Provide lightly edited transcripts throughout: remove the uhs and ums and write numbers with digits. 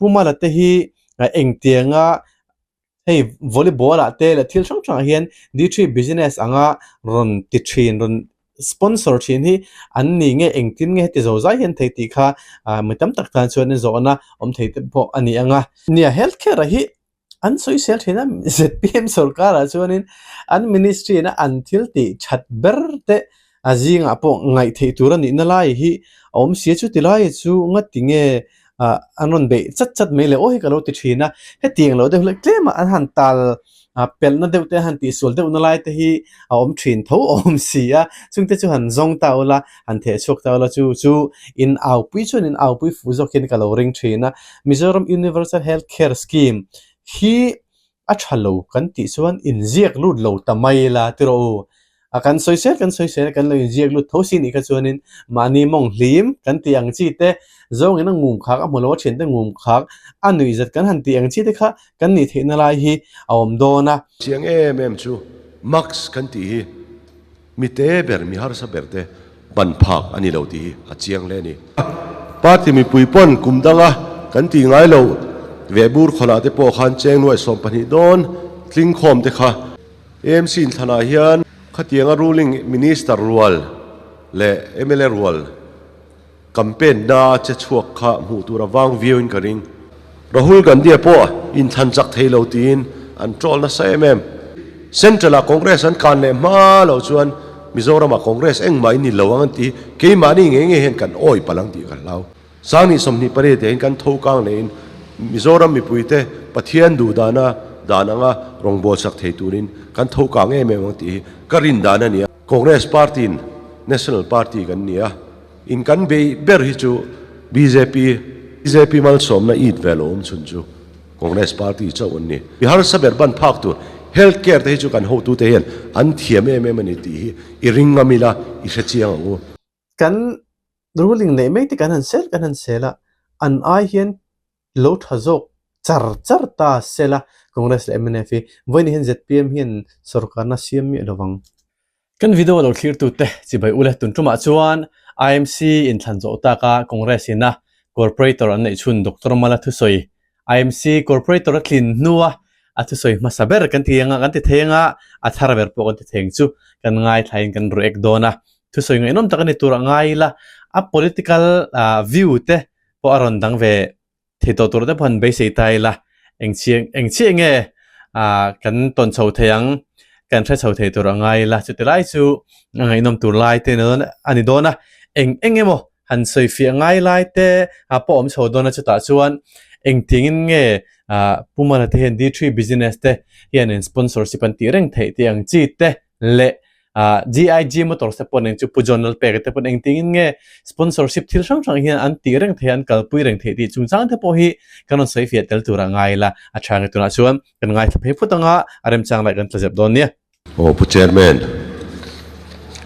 Pu Mala te hi engtianga hei volleyball ah te leh thil hrang hrang ah hian D three business anga rawn ti thin rawn sponsor thin hi an ni nge engtin nge heti zo zai hian thei tih kha ah mi tam tak tan chuan zawhna awm thei te pawh a ni ang a. Nia health care ah hi An sawisel thin a, zpm sorkarah chuanin an ministry ina an thil tih that ber te a zingah pawh ngaih theih tur a nihna lai hi a awm si a, chuti lai chu ngati nge ah an rawn beih chat chat mai le aw hi ka lo ti thin a, hetiang lo deuh hlek tlem a an han tal ah pelhna deuh te han tihsual deuhna lai te hi a awm thin tho a awm si a, chungte chu han zawng ta ula han theh chhuak ta ula chu chu in aupui chuan in aupui fuh zawk hian ka lo ring thin a. Mizoram Universal Health Care Scheme hi a tha lo kan tih chuan inziak lut lo ta mai la ti rawh u. A kan sawi sel kan sawi sel kan lo inziak lut tho si nih kha chuanin mahni mawng hlim kan tih ang chi te zawngin a ngum khak a hmu lo a thiante ngum khak a nuih zat kan han tih ang chi te kha kan nih theihna lai hi a awm dawn a. Chiang em em chu Max kan tih hi Mi te ber, mi harsa ber te ban phak a ni lo tih hi a chiang hle a ni. Party mipui pawn kum danga kan tih ngai lo ve bur khawlah te pawh khan cheng nuaih 12 dawn tling khawm te kha AMC inthlanah hian khatianga ruling minister rual leh mla rual campaign na che chhuak kha hmuh tur a vang viau in ka ring. Rahul Gandhi-a pawh inthlan chak thei lo tiin an troll nasa em em. Central-ah Congress an kan leh hma loh chuan Mizoram-ah Congress engmah in ni lo ang an ti. Keimahni ngei ngei hian kan awi palh ang tih ka hlau. Sangni 28 te hian kan tho kang leh in Mizoram mipuite Pathian duh dana dan anga rawngbâwl sak thei turin kan tho kang em em ang tih hi ka rin dan a ni a. Congress Party-in National Party kan ni a. In kan bei ber hi chu bjp bjp malsawmna it ve lo awm chhun chu Congress party chauh an ni. Mi harsa ber ban phak tur health care te hi chu kan hotute hian an thiam em em a ni tih hi i ring ngam ila i hre chiang ang u. Kan ruling neih mai te kan han sel kan han sel a, an ai hian lo tha zawk char char ta sela Congress leh mnf hi vawiin hian zpm hian sorkarna siam miah lovang. Kan video lo thlir tute chibai ule tun tumah chuan IMC inthlan zawh taka Congress ina Corporator an neih chhun Doctor Mala thusawi IMC Corporator a tlin hnua a thusawi hmasa ber kan ti anga kan ti thei anga a thar ber pawh kan ti thei ang chu kan ngaithlain kan react dawn a thusawi ngaihnawm tak a ni tur a ngai ila a political view te pawh a rawn dang ve thei tawh tur te pawh han beisei ta ila eng chiang eng chiah nge ah kan tawn chho thei ang kan hre chho thei tur a ngai ila chuti lai chu a ngaihnawm tur lai te a ni dawn a eng eng emaw han sawi fiah ngai lai te ah pawh awm chho dawn a chutah chuan engtiangin nge ah Pu Mala te hian D three business te hian in sponsorship an tih reng theih tih ang chi te leh ah GIG Motors te pawh nen chu Pu John Lalpeka te pawn engtin nge sponsorship thil hrang hrang hian an tih reng thei a an kalpui reng theih tih chungchang te pawh hi kan rawn sawi fiah tel tur a ngai la a tha nge tunah chuan kan ngaithla phei phut anga a remchang lai kan tla zep dawn nia. Aw Pu Chairman,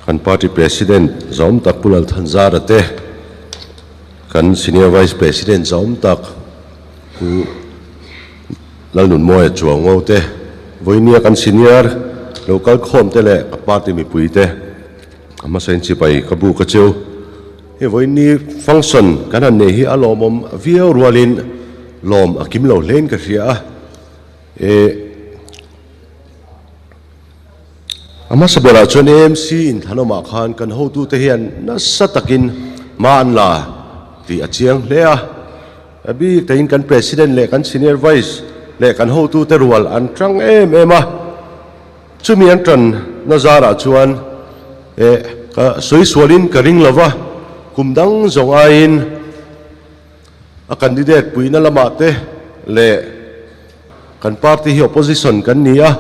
kan Party President zawm tak Pu Lalthanzara te, kan Senior Vice President zawm tak Pu Lalnunmawia Chuango te, vawinia kan senior lo kal khawm te leh ka party mipui te a hmasa in chipai ka buk a cheu. Hei vawiini function kan han nei hi a lawmawm viau rualin lawm a kim lo hlein ka hria a. E a hmasa berah chuan AMC inthanawmah khan kan hotute hian nasa takin hma an la tih a chiang hle a. A bik takin kan President leh kan Senior Vice leh kan hotute rual an tang em em a, chumi an tan na zarah chuan eh ka sawi sualin ka ring lova, kum dang zawng aiin a candidate puihna lamah te leh kan party hi opposition kan ni a,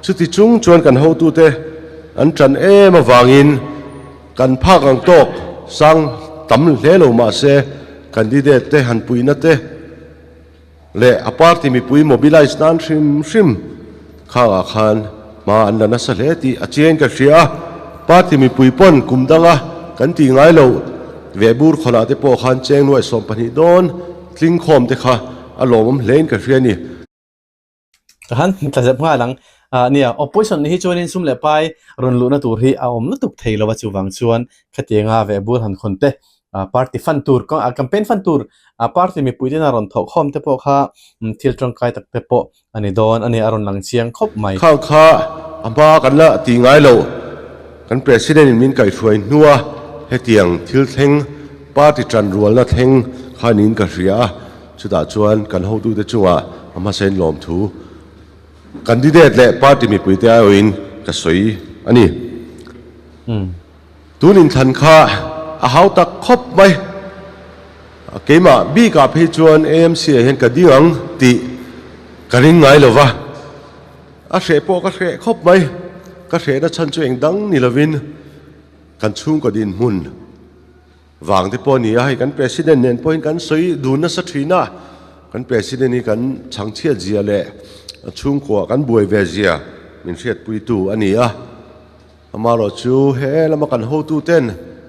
chuti chung chuan kan hotute an tan em avangin Kan phak ang tawk sang tam hle lo mahse candidate te han puihna te leh a party mipui mobilise nan hrim hrim khangah khan hma an la nasa hle tih a chiang ka hria a. Party mipui pawn kum danga kan tih ngai loh vehbur khawlah te pawh khan cheng nuaih 12 dawn tling khawm te kha a lawmawm hlein ka hria a ni. Ka han tla zep nghal ang. Ah nia, opposition ni hi chuanin sum leh pai rawn luhna tur hi a awm lutuk thei lo a, chuvang chuan khatianga vehbur han khawn te. Party fund tur campaign fund tur party mipui ten a rawn thawh khawm te pawh kha thil tangkai tak te pawh a ni dawn a ni a rawn lang chiang khawp mai. Khang kha a hma kan la ti ngai lo, kan President in min kaihhruai hnua hetiang thil thleng party tan rualna thleng kha niin ka hria a, chutah chuan kan hotute chungah a hmasain lawmthu candidate leh party mipuite aiawhin ka sawi a ni. Tun inthlan kha a hau tak khawp mai. Keimah bikah phei chuan AMC ah hian ka ding ang tih ka ring ngai lo va, a hreh pawh ka hreh khawp mai. Ka hrehna chhan chu eng dang ni lovin kan chhungkaw dinhmun vang te pawh a ni a, hei kan President nen pawhin kan sawi dun nasa thin a, kan President hi kan chhangchhiat zia leh chhungkua kan buai ve zia min hriatpuitu a ni a. Amaherawh chu he lama kan hotuten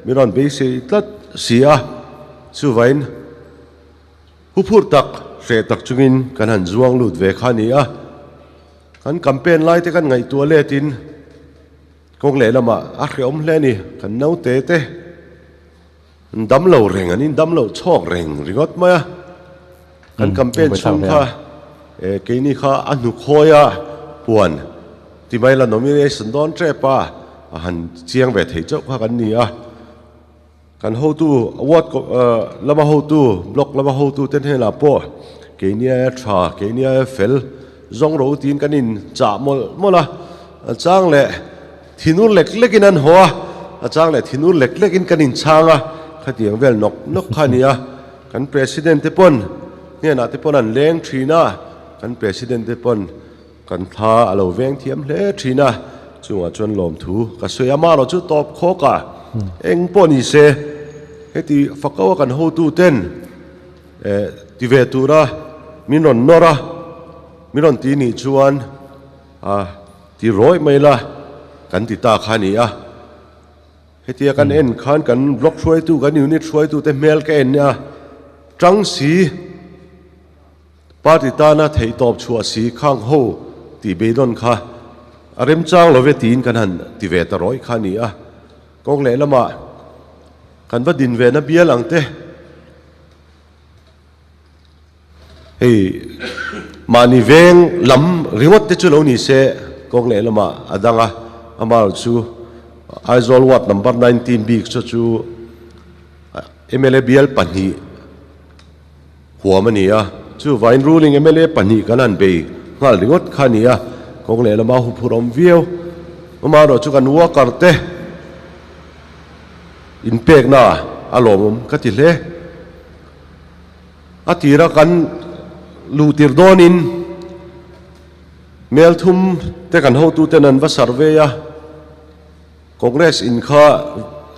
min rawn beisei tlat si a, chuvain huphurh tak hreh tak chungin kan han zuang lut ve kha a ni a. Kan campaign lai te kan ngaihtuah letin kawng lehlamah a hrehawm hle a ni, kan naute te. An dam lo reng, an indam loh chhawk reng ringawt mai a. Kan campaign chhung kha keini kha a hnukhawi a puan ti mai la nomination dawn tep a, a han chiang ve thei chauh kha kan ni a. Kan hotu ward lama hotu, block lama hotu te hnenah pawh keini aia tha, keini aia fel zawng ro tiin kan inchah mawlh mawlh a. A chang leh. Thinur lek lekin an haw a, a chang leh thinur lek lekin kan inchhang a, khatiang vel nawk nawk kha a ni a. Kan President te pawn hnenah te pawn an leng thin a, kan President te pawn kan thla a lo veng thiam hle thin a, chungah chuan lawmthu ka sawi a, amaherawh chu tawp khawk a, eng pawh ni se heti fako a kan hotu ten eh ti ve tura min rawn nawr a, min rawn ti nih chuan a. Ti rawih mai la kan ti ta kha a ni a. Hetia kan en khan kan block hruaitu, kan unit hruaitu te hmel ka en nia, tang si, party tana theihtawp chhuah si khang ho tih beidawn kha a remchang lo ve tiin kan han ti ve ta rawih kha a ni a. Kawng lehlamah kan va din ve na bial ang te. Hei mahni veng lam ringawt te chu lo ni se kawng leh lamah a dang a, amaherawh chu Aizawl ward number 19 bik saw chu mla bial pahnih huam a ni a, chuvangin ruling mla pahnih kan han bei nghal ringawt kha a ni a, kawng leh lama huphurh awm viau. Amaherawh chu kan worker te inpekna a lawmawm ka ti hle. A tira kan luhtir dawnin mel thum te kan hotuten an va survey a, Congress in kha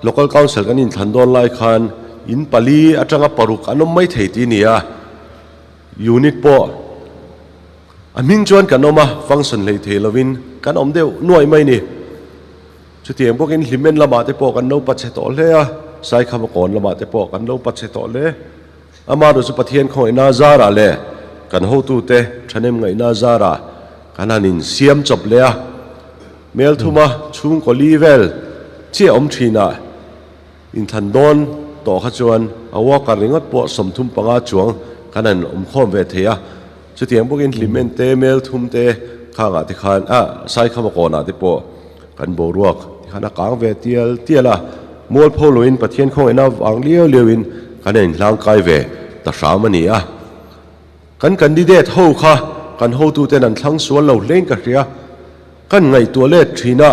Local Council kan inthlan dawn lai khan in pali atanga paruk an awm mai thei tih a ni a, unit pawh a hming chuan kan awm a, function hlei thei lovin kan awm deuh nuaih mai a ni. Chutiang bawkin Hlimen lamah te pawh kan lo pachhe tawh hle a, Saikhama kawn lamah te pawh kan lo pachhe tawh hle. Amaherawhchu Pathian khawngaihna zarah leh kan hotute thahnem ngaihna zarah kan han insiam chawp leh a, Melthuma chhungkaw li vel chiah awm thinah Inthlan dawn tawh kha chuan a worker ringawt pawh 35 chuang kan han awm khawm ve thei a, chutiang bawkin Hlimen te, Melthum te khangah te khan ah Saikhama kawnah te pawh kan boruak ti khan a kang ve tial tial a, mualpho loin Pathian khawngaihna vang liau liauin kan han inhlangkai ve ta hram a ni a. Kan candidate ho kha kan hotuten an thlang sual lo hlein ka hria, kan ngaihtuah let thin a.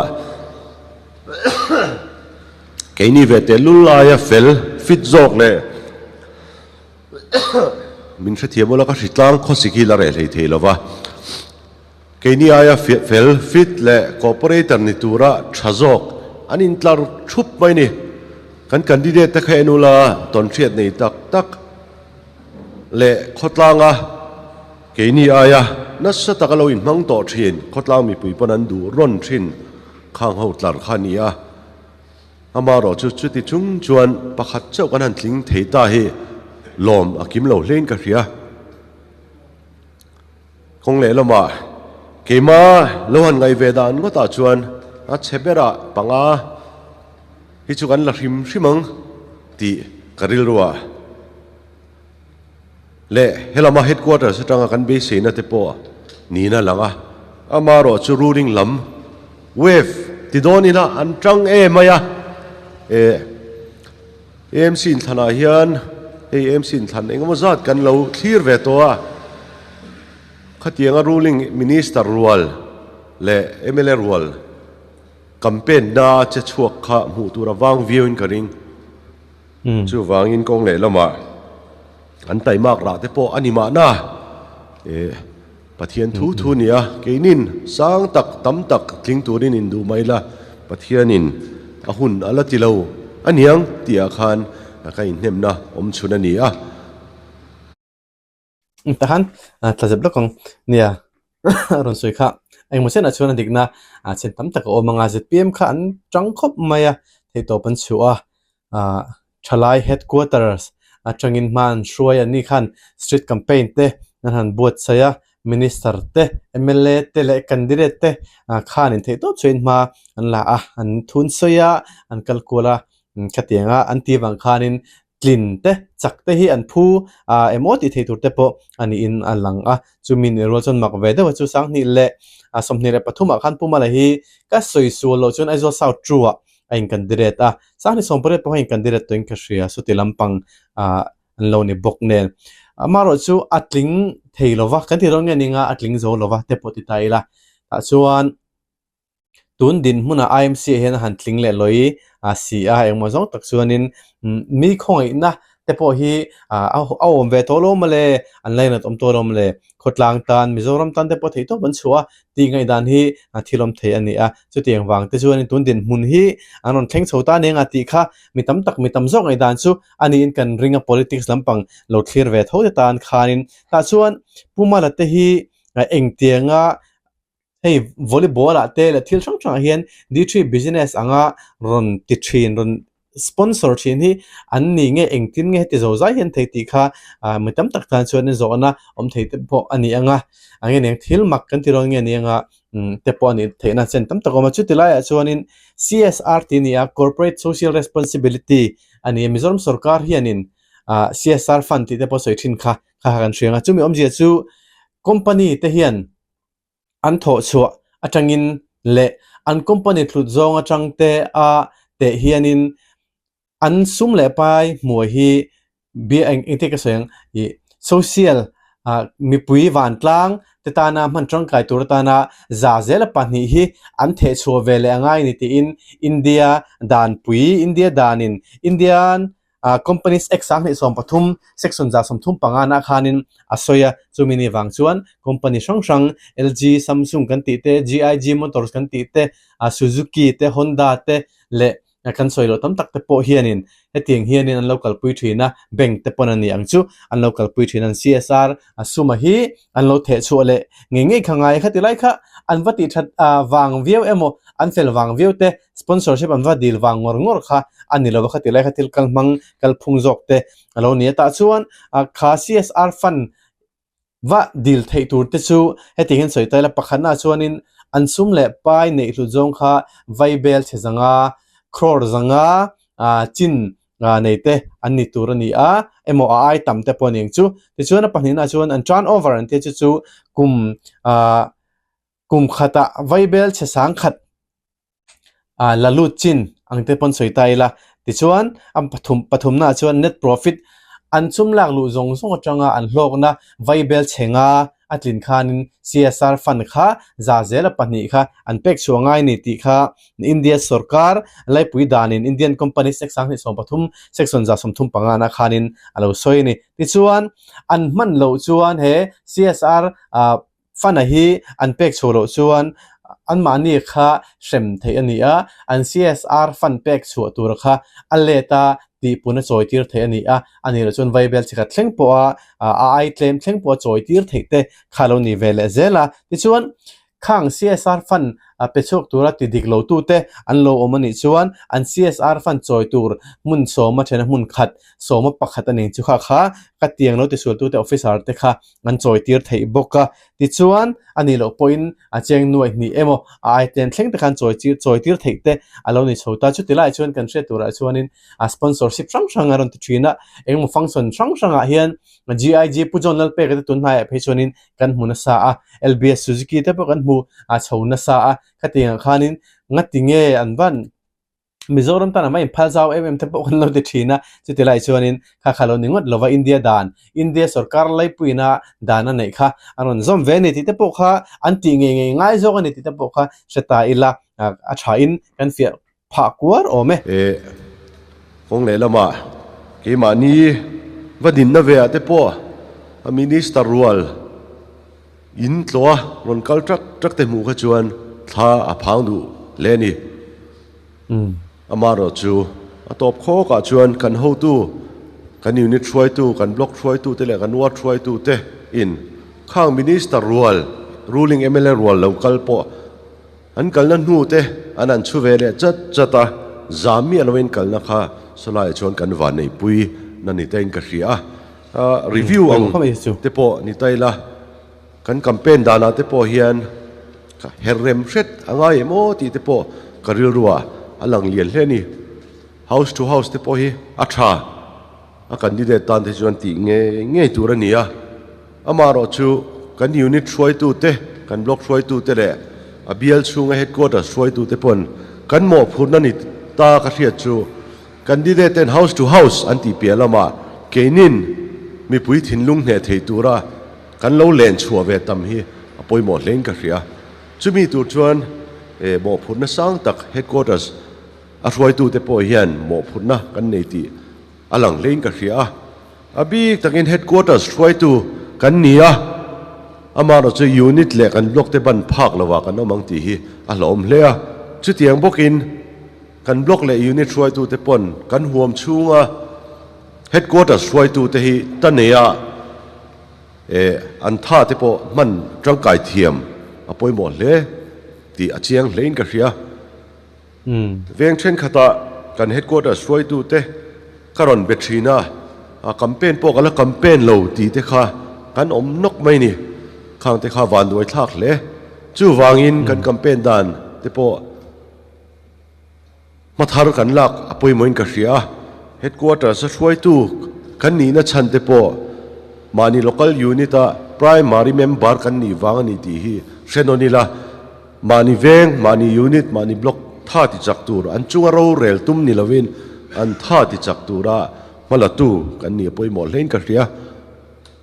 Keini ve teh lul laia fel fit zawk leh min hrethiam ula ka hritlang khawsik hi la reh hlei thei lova. Keini aia fel fit leh cooperator ni tura tha zawk an intlar thup mai ni. Kan candidate te kha en ula tawnhriat nei tak tak leh khawtlanga keini aia nasa taka lo inhmang tawh thin khawtlang mipui pawn an duh rawn thin. Khang ho tlar kha a ni a, amaherawh chu chuti chung chuan pakhat chauh kan han tling thei ta hi lawm a kim lo hlein ka hria. Kawng leh lamah keima lo han ngaih ve dan ngawtah chuan a chhe berah panga hi chu kan la hrim hrim ang tih. ka rilruah leh helama headquarters atanga kan beiseina te pawh niin a lang a, amaherawh chu ruling lam wave ti dawn ila an tang em mai a, eh AMC inthlanah hian hei AMC inthlan engemaw zat kan lo thlir ve tawh a, khatianga ruling minister rual leh mla rual campaign na che chhuak kha hmuh tur a vang viauin ka ring. Chuvangin kawng leh lamah an taimak rah te pawh a ni mahna eh Pathian thu thu nia keinin sang tak tam tak tling turin induh mai la Pathianin a hun a la ti lo a niang tihah khan ka inhnemna awm chhun a ni a. Tahan tla zep lawk ang nia a rawn sawi kha engmaw chenah chuan a dikna chen tam tak a awm ang a zpm kha an tang khawp mai a theihtawp an chhuah a ah thalai headquarters atangin hma an hruai an ni khan street campaign te an han buatsaih a minister te mla te leh candidate te khanin theihtawp chhuahin hma an la a an thun sawi a an kal kual a khatianga an tih vang khanin tlin te, chak te hi an phu ah emaw tih theih tur te pawh a niin a lang a, chumi nih rual chuan mak ve deuh a chu 20 leh 23 ah khan Pu Mala hi ka sawi sual loh chuan Aizawl South two ah a in candidate a, 2018 pawh a in candidate tawhin ka hria chuti lampang ah an lo ni bawk nen. Amaherawh chu a tling thei lova kan tih dawn nge ni anga a tling zo lova te pawh ti ta ila tah chuan Tun dinhmunah IMC ah hian a han tling leh lawi a si a, engmaw zawng tak chuanin mi khawngaihna te pawh hi a awm ve tawh lo mawle, an lainat awm tawh lo mawle, khawtlang tan Mizoram tan te pawh theihtawp an chhuah a tih ngaihdan hi thil awm thei a ni a, chutiang vang te chuanin tun dinhmun hi an rawn thleng chho ta aniang a tih kha mi tam tak mi tam zawk ngaihdan chu a niin kan ring a, politics lampang lo thlir ve tho te tan khanin tah chuan Pu Mala te hi engtianga Hei volleyball ah te leh thil hrang hrang ah hian D3 business anga rawn ti thin rawn sponsor thin hi an ni nge engtin nge heti zo zai hian thei tih kha ah mi tam tak tan chuan zawhna awm thei te pawh a ni ang a a nge niang thil mak kan ti rawn nge ni anga umm te pawh a nih theihna chen tam tak a awm a chuti laiah chuanin C_S_R tih a ni a corporate social responsibility a ni a Mizoram sorkar hianin ah C_S_R fund tih te pawh sawi thin kha kha kan hria ang a chumi awmzia chu company te hian an thawh chhuah atangin leh an company thlut zawng atang te a teh hianin an sum leh pai hmuai hi bia eng engtin ka sawi ang ih social ah mipui vantlang te tana hman tangkai tur atana za zela pahnih hi an theh chhuah ve leh a ngai a ni tiin India danpui India danin Indian ah Companies Act 2013 Section 35 na khanin a sawi a, chumi ni vang chuan company hrang hrang LG, Samsung kan tih te, GIG Motors kan tih te, ah Suzuki te, Honda te leh kan sawi loh tam tak te pawh hianin hetiang hianin an lo kalpui thin a, bank te pawn a ni ang chu an lo kalpui thin a, an CSR a suma hi an lo theh chhuah leh ngei ngei kha ngai a, khati lai kha an va tih that vang viau emaw an fel vang viau te sponsorship an va dil vang ngawr ngawr kha a ni lo va khati lai kha thil kal hmang kalphung zawk te a lo ni a tah chuan kha C_S_R fund va dil theih tur te chu heti hian sawi ta ila pakhatna ah chuanin an sum leh pai neih hlut zawng kha vaibel chhe zanga crore zanga ah chin nei te an ni tur a ni a emaw a ai tam te pawh a ni ang chu tichuan a pahnihna ah chuan an turn over an tih chu chu kum ah kum khatah vaibel chhe sang khat ah la lut chin ang te pawn sawi ta ila tichuan a pathum pathumna ah chuan net profit an chum lak luh zawng zawng atanga an hlawkna vaibel chhe nga a tlin khanin C_S_R fund kha za zela pahnih kha an pek chhuah ngai a ni tih kha India sorkar laipui danin Indian Companies Act 2013 section 35 na khanin a lo sawi a ni tichuan an hman loh chuan he C_S_R ah Fana hi an pek chhuah loh chuan anmahni kha hrem theih a ni a, an CSR fund pek chhuah tur kha a let a tihpun a chawi tir theih a ni a, a nih loh chuan vaibel chikhat thleng pawha a ai tlem thleng pawha chawi tir theih te kha a lo ni ve leh zel a. Tichuan, khang CSR fund. pe chhuak tura ti dik lo tute an lo awm a nih chuan an CSR fund chawi tur hmun sawma thena hmun khat sawma pakhat a ning chu kha kha ka tiang lo tisual tute officer te kha an chawi tir theih bawk a. Tichuan a nih loh pawhin a cheng nuaih hnih emaw a ai tlem thleng te khan chawi chir chawi tir theih te a lo ni chho ta. Chuti laiah chuan kan hriat turah chuanin a sponsorship hrang hrang a rawn ti thin a, engemaw function hrang hrangah hian GIG Pu John Lalpeka te tun hnaiah phei chuanin kan hmu nasa a, LBS Suzuki te pawh kan hmu a chho nasa a, khatiangah khanin ngati nge an van Mizoram tan a inphal zau em em te pawh kan lo ti thin a, chuti lai chuanin kha kha lo ni ngawt lova India dan, India sorkar laipuina dan a neih kha a rawn zawm ve a ni tih te pawh kha an tih ngei ngei ngai zawk a ni tih te pawh kha hre ta ila a thain kan fiah phah kuar awm e. E, kawng lehlamah keimahni va dinna ve ah te pawh a Minister rual in tlawh a rawn kal ṭak ṭak te hmuh kha chuan thla a phang duh hle a ni. Amaherawh chu a tawp khawk ah chuan kan hotu, kan unit hruaitu, kan block hruaitu te leh kan ward hruaitu te in khang Minister rual, ruling mla rual lo kal pawh An kalna hnu te an an chhu ve leh chat chat a, zam miah loin kalna kha sawlaiah chuan kan vanneihpui na ni tain ka hria a. Review ang te pawh ni ta ila, kan campaign danah te pawh hian ka her rem hret a ngai em aw tih te pawh ka rilruah a lang lian hle a ni. House to house te pawh hi a tha. A candidate tan te chuan tih ngei ngei tur a ni a, amaherawh chu kan unit hruaitute, kan block hruaitute leh a bial chhunga headquarters hruaitute pawn kan mawhphurhna ni ta ka hriat chu candidate ten house to house an tih piah lamah keinin mipui thinlung hneh thei tura kan lo len chhuah ve tam hi a pawimawh hlein ka hria. Chumi tur chuan mawhphurhna sang tak headquarters a hruaitute pawh hian mawhphurhna kan nei tih A lang hlein ka hria a, a bik takin headquarters hruaitu kan ni a, amaherawh chu unit leh kan block te ban phak lovah kan awm ang tih hi a hlauhawm hle a. Chutiang bawkin kan block leh unit hruaitute pawn kan huam chhunga headquarters hruaitute hi ta neia eh an tha te pawh hman tangkai thiam a pawimawh hle tih a chiang hlein ka hria. Veng thenkhatah kan headquarters hruaitute ka rawn be thin a, a campaign pawh ka la campaign lo tih te kha kan awm nawk mai ni. Khang te kha vanduai thlak hle. Chuvangin kan campaign dan te pawh hma thar kan lak a pawimawhin ka hria a, headquarters a hruaitu kan nihna chhan te pawh mahni local unit a primary member kan nih vang a ni tih hi hre nawn ila. Mahni veng, mahni unit, mahni block tha ti chak tur, an chunga rorel tum ni lovin an tha ti chak tura hmalatu kan ni a pawimawh hlein ka hria.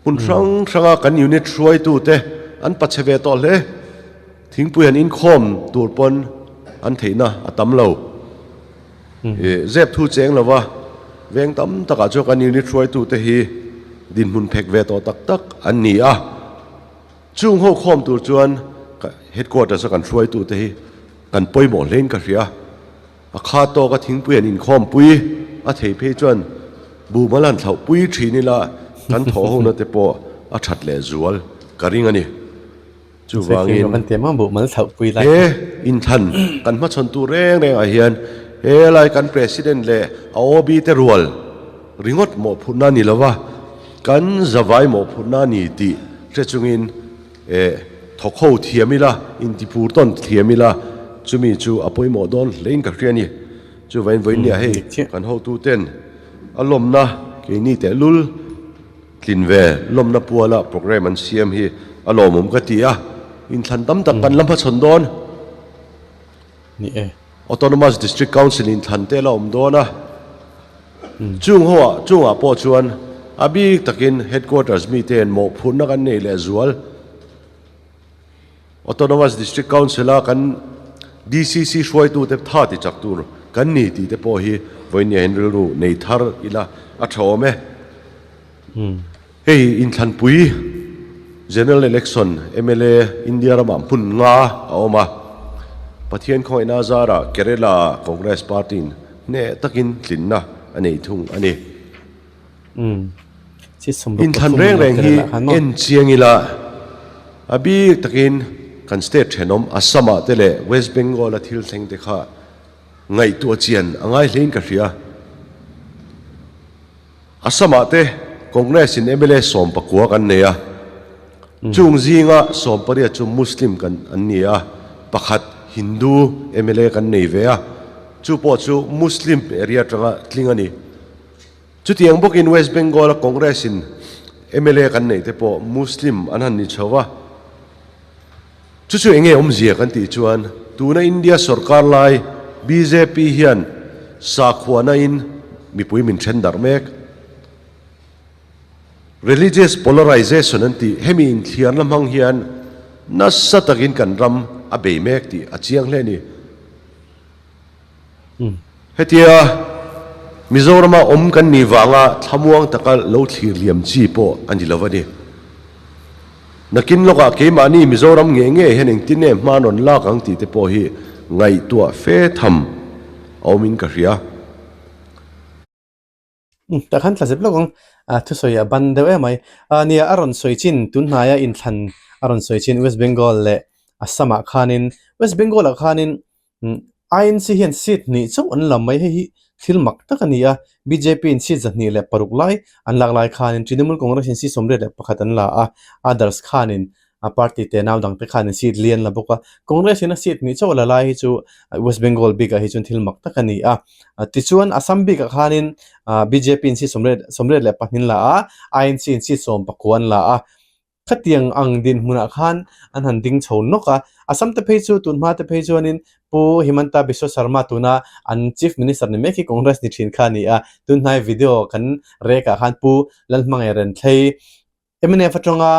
Hmun hrang hranga kan unit hruaitute an pachhe ve tawh hle. Thingpui han inkhawm tur pawn an theihna a tam lo. Zep thu cheng lova veng tam takah chuan kan unit hruaitute hi dinhmun phek ve tawh tak tak an ni a. Chung ho khawm tur chuan headquarters a kan hruaitute hi kan pawimawh hlein ka hria. A kha tawka thingpui an inkhawmpui a thei phei chuan buhmal han thlauhpui thin ila kan thawh hona te pawh a that leh zual ka ring a ni. Chuvangin he inthlan kan hmachhawn tur reng rengah hian helai kan President leh a OB te rual ringawt mawhphurhna a ni lova, kan zavai mawhphurhna a ni tih hre chungin eh thawk ho thiam ila, intipur tawn thiam ila, chumi chu a pawimawh dawn hlein ka hria a ni. Chuvain vawinia hei kan hotuten a lawmna keini tehlul tlin ve lawmna puala programme an siam hi a lawmawm ka ti a, inthlan tam tak kan la hmachhawn dawn. Ni e. Autonomous District Council inthlan te la awm dawn a, chung ho ah chungah pawh chuan a bik takin Headquarters mite in mawhphurhna kan nei leh zual. Autonomous District Council a kan DCC hruaitute tha ti chak tur kan ni tih te pawh hi vawinia hian rilru nei thar ila a tha awm e. Hei inthlanpui General Election mla India ramah hmun nga a awm a, Pathian khawngaihna zarah Kerala ah Congress Party in hneh takin tlinna a nei thung a ni. Inthlan reng reng hi en chiang ila a bik takin. kan state thenawm Assam-ah te leh West Bengal-a thil thleng te kha ngaihtuah chian a ngai hlein ka hria. Assam-ah te Congress-in mla 19 kan nei a, chung zinga 18 chu Muslim kan an ni a, pakhat Hindu mla kan nei ve a, chu pawh chu Muslim area atanga tling a ni. Chutiang bawkin West Bengal-a Congress-in mla kan neih te pawh Muslim an han ni chho va. Chu chu enge awmzia kan tih chuan tuna India sorkar lai bjp hian sakhuana in mipui min then darh mek. Religious polarization an tih hemi inthliarna hmang hian nasa takin kan ram a bei mek tih a chiang hle a ni. Hetia Mizorama awm kan nih vanga thlamuang taka lo thlir liam chi pawh a ni lo a ni. Nakin lawkah keimahni Mizoram nge nge hian engtin nge hma rawn lak ang tih te pawh hi ngaihtuah fe tham a awmin ka hria. Tah khan tla zep lawk ang thusawi a ban deuh em mai. Nia a rawn sawi chin tunhnaia inthlan a rawn sawi chin West Bengal leh Assam ah khanin West Bengal ah khanin INC hian seat hnih chauh an la mai hei hi thil mak tak a ni a bjp in seat 206 lai an lak lai khanin Trinamool Congress in seat 81 an la a others khanin a party te nau dang te khanin seat li an la bawk a Congress in a seat hnih chauh a la lai hi chu West Bengal bikah hi chuan thil mak tak a ni a tichuan Assam bikah khanin bjp in seat 82 an la a INC in seat 19 an la a Khatiang ang dinhmunah khan an han ding chho nawk a, Assam te phei chu tun hma te phei chuanin Pu Himanta Biswa Sarma tuna an Chief Minister ni mek hi Congress ni thin kha a ni a, tun hnai video kan rekah khan Pu Lalhmangaih Renthlei mnf atanga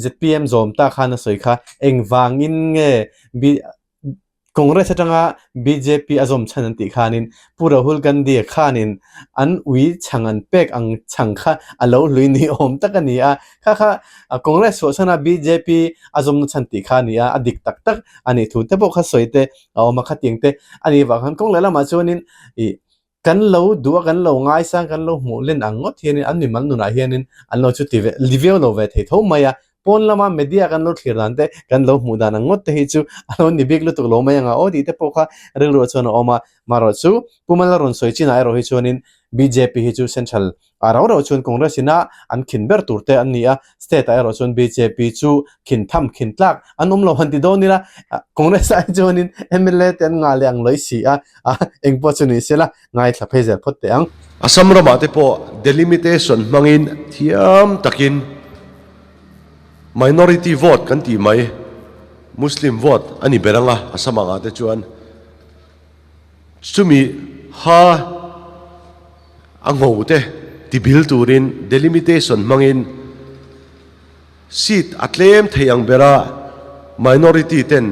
zpm zawm ta khan a sawi kha engvangin nge Congress atanga bjp a zawm chhan an tih khanin Pu Rahul Gandhi khanin an ui chhang an pek ang chhang kha a lo hlui ni awm tak a ni a, kha kha Congress chhuah chhana bjp a zawmna chhan tih kha a ni a, a dik tak tak a nih thu te pawh kha sawi te a awm a, khatiang te a nih vang khan kawng lehlamah chuanin ih Kan lo duh a, kan lo ngaisang, kan lo hmuh len ang ngawt hianin an mimal nunah hianin an lo chu ti ve, li viau lo ve thei tho mai a. Pawn lama media kan lo thlir dan te, kan lo hmuh dan ang ngawt te hi chu a lo ni bik lutuk lo mai ang a aw tih te pawh kha rilruah chuan a awm a. Marawh chu Pu Mala rawn sawi chinah erawh hi chuanin bjp hi chu central ah rau rau chuan Congress ina an khin ber tur te an ni a, state ah erawh chuan bjp chu khin tham khin tlak an awm lo han ti dawn ila Congress ah hi chuanin mla te an ngah leh ang lawih si a, eng pawh chu ni sela ngaithla phei zel phawt teh ang. Assam ramah te pawh delimitation hmangin thiam takin minority vote kan tih mai, Muslim vote a ni ber ang a, Assam angah te chuan chumi ha A ngo te ti bil turin delimitation hmangin seat a tlem thei ang bera minority ten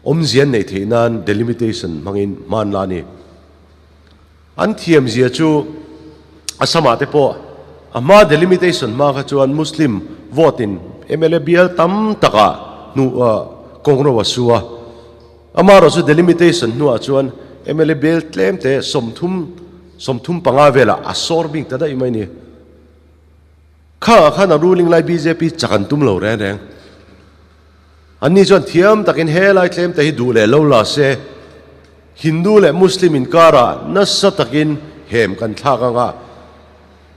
awmzia an neih theih nan delimitation hmangin hman la a ni. An thiamzia chu Assam ah te pawh a hma delimitation hma kha chuan Muslim vote in mla bial tam takah hnu kawngro a su a. Amaherawh chu delimitation hnuah chuan mla bial tlem te 30, 35 velah a sawr bik ta daih mai ni. Khangah khan a ruling lai bjp chak an tum lo reng reng. Anni chuan thiam takin he lai tlem te hi duh leh lo la se, Hindu leh Muslim inkarah nasa takin hem kan thlak anga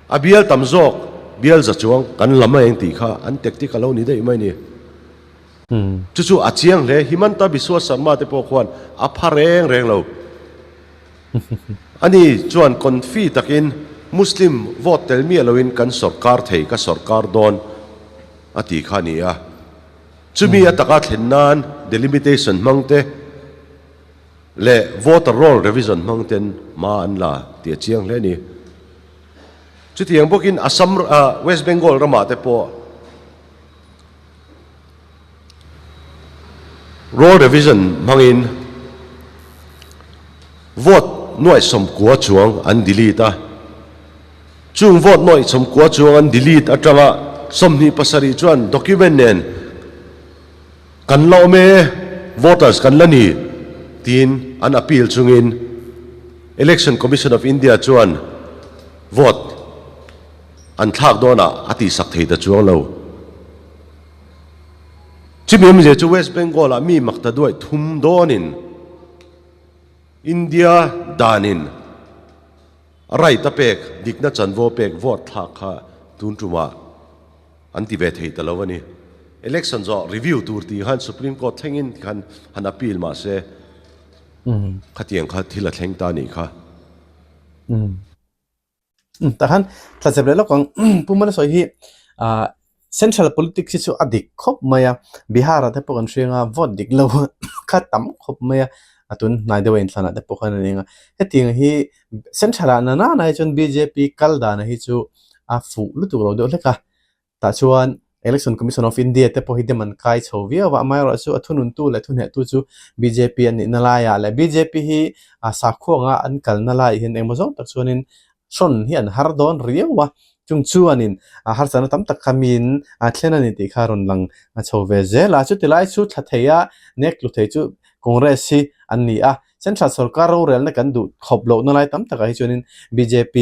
a bial tam zawk bial za chuang kan lam a eng tih kha an tactic a lo ni daih mai ni. Chu chu a chiang hle, Himanta Biswa Sarma te pawh khuan a pha reng reng lo. Ani chuan confi takin Muslim vote tel miah loin kan sawrkar thei, ka sawrkar dawn a ti kha a ni a. Chumi a taka thlen nan delimitation hmang te leh voter roll revision hmang ten hma an la tih a chiang hle a ni. Chutiang bawkin Assam, West Bengal ramah te pawh, Roll revision hmangin vote nuaih 90 chuang an delete a, chung vote nuaih 90 chuang an delete atanga 27 chuan document nen kan la awm e, voters kan la ni tiin an appeal chungin Election Commission of India chuan vote An thlak dawnah a tihsak thei ta chuang lo. Chumi awmzia chu West Bengal ah mi makta duaih thum dawnin India danin right a pek, dikna chanvo pek vote thlak kha tun tumah an ti ve thei ta lo a ni. Election zawh review tur tih khan Supreme Court thlengin khan han appeal mahse khatiang kha thil a thleng ta a nih kha. Tah khan thlachep leh lawk ang Pu Mala sawi hi ah Central politics hi chu a dik khawp mai a, Bihar ah te pawh kan hriang a vote dik lo kha tam khawp mai a, a tun hnai deuh a inthlan ah te pawh khan a ning a, hetiang hi Central ah na na hi chuan bjp kal dan hi chu a fuh lutuk lo deuh hlek a. Tah chuan Election Commission of India te pawh hi dem an kai chho viau a, amaherawhchu a thununtu leh thunehtu chu bjp an nihna laiah leh bjp hi sakhuanga an kalna laiah hian engmaw zawng tak chuanin hrawn hi an har dawn riau a, chung chuanin harsatna tam tak kha miin a thlen a ni tih kha a rawn lang chho ve zel a. Chuti lai chu thla theia nek tlu thei chu Congress hi an ni a, Central sorkar rorelna kan duh khawp lohna lai tam takah hi chuanin bjp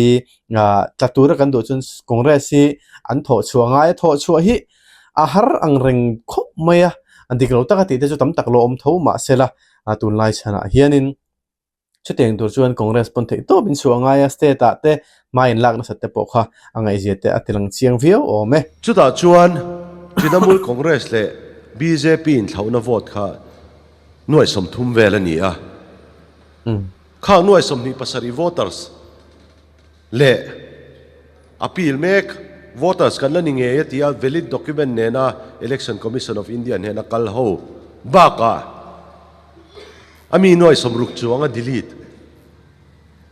tla tura kan duh chuan Congress hi an thawh chhuah ngai a, thawh chhuah hi a har ang reng khawp mai a, dik lo taka tih te chu tam tak lo awm tho mahsela tunlai chhanah hianin chutiang tur chuan Congress pawn theih tawp in chhuah ngai a, state ah te hma in lak nasat te pawh kha a ngaihzia te a ti lang chiang viau awm e. Chutah chuan Trinamool Congress leh bjp inthlauhna vote kha Nuai 30 vel a ni a. Khang nuai 27 voters leh appeal mek voters kan la ni ngei a ti a, valid document nena Election Commission of India hnena kal ho bakah a mi nuai 60 chuang a delete.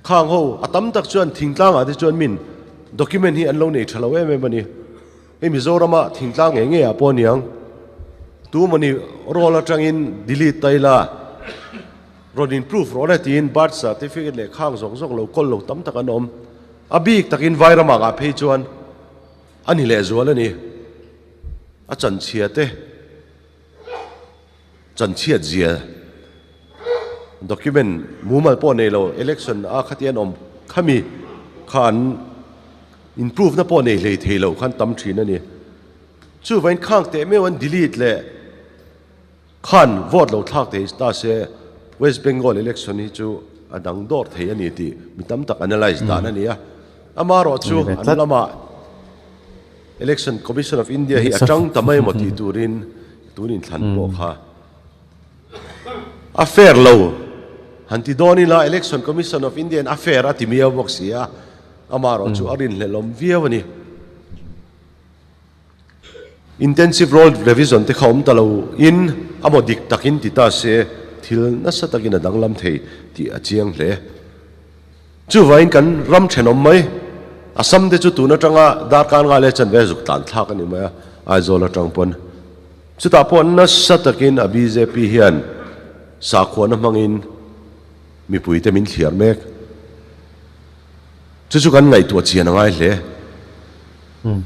Khang ho a tam tak chuan thingtlangah te chuan min document hi an lo nei tha lo em em a ni. Hei Mizorama thingtlang ngei ngei ah pawh aniang tu mawni roll atangin delete ta ila rawn in proof rawh le tiin birth certificate leh khang zawng zawng lo kawl lo tam tak an awm. A bik takin Vairama ah phei chuan a ni lehzual a ni. A chanchhia te. Chanchhiat zia document mumal pawh nei lo election a khati an awm khami kha an improve na pawh nei hlei thei lo khan tam thin a ni. Chuvain khang teh meuh an delete leh khan vote lo thlak thei ta se West Bengal election hi chu a dang dawr thei a ni tih mi tam tak analyse dan a ni a. Amaherawhchu an lamah. Election Commission of India hi a tang ta mai emaw tih turin tun inthlan pawh kha a fair lo han ti dawn ila Election Commission of India in a fair a ti miau bawk si a, amaherawh chu a rinhlelawm viau a ni. Intensive Roll Revision te kha awm ta lo in amaw dik takin ti ta se thil nasa takin a danglam thei tih a chiang hle. Chuvain kan ram thenawm mai, Assam te chu tun atanga darkar nga leh chanve zuk tlan thlak a ni mai a, Aizawl atang pawn. Chutah pawh nasa takin a bjp hian sakhuana hmangin mipuite min thliar mek. Chu chu kan ngaihtuah chian a ngai hle.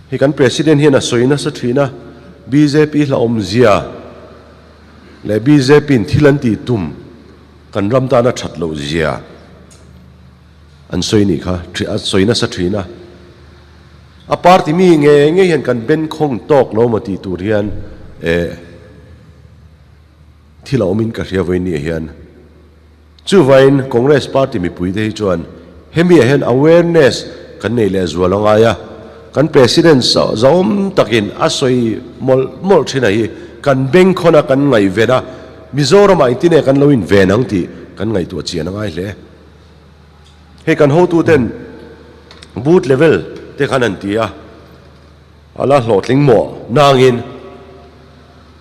Hei kan President hian a sawi nasa thin a, bjp hlauhawmzia leh bjp in thil an tih tum, Kan ram tana that loh zia an sawi nih kha a sawi nasa thin a, a party mi nge nge hian kan ben khawng tawk lo maw tih tur hian eh thil a awmin ka hria vawiin nih hian. Chuvain Congress party mipui te hi chuan hemi ah hian awareness kan nei leh zual a ngai a, kan president zahawm takin a sawi mawlh mawlh thin a hi kan bengkhawn a kan ngaihven a, Mizoramah engtin nge kan lo inven ang tih kan ngaihtuah chian a ngai hle. Hei kan hotuten booth level te khan an ti a, a la hlawhtling mawh nangin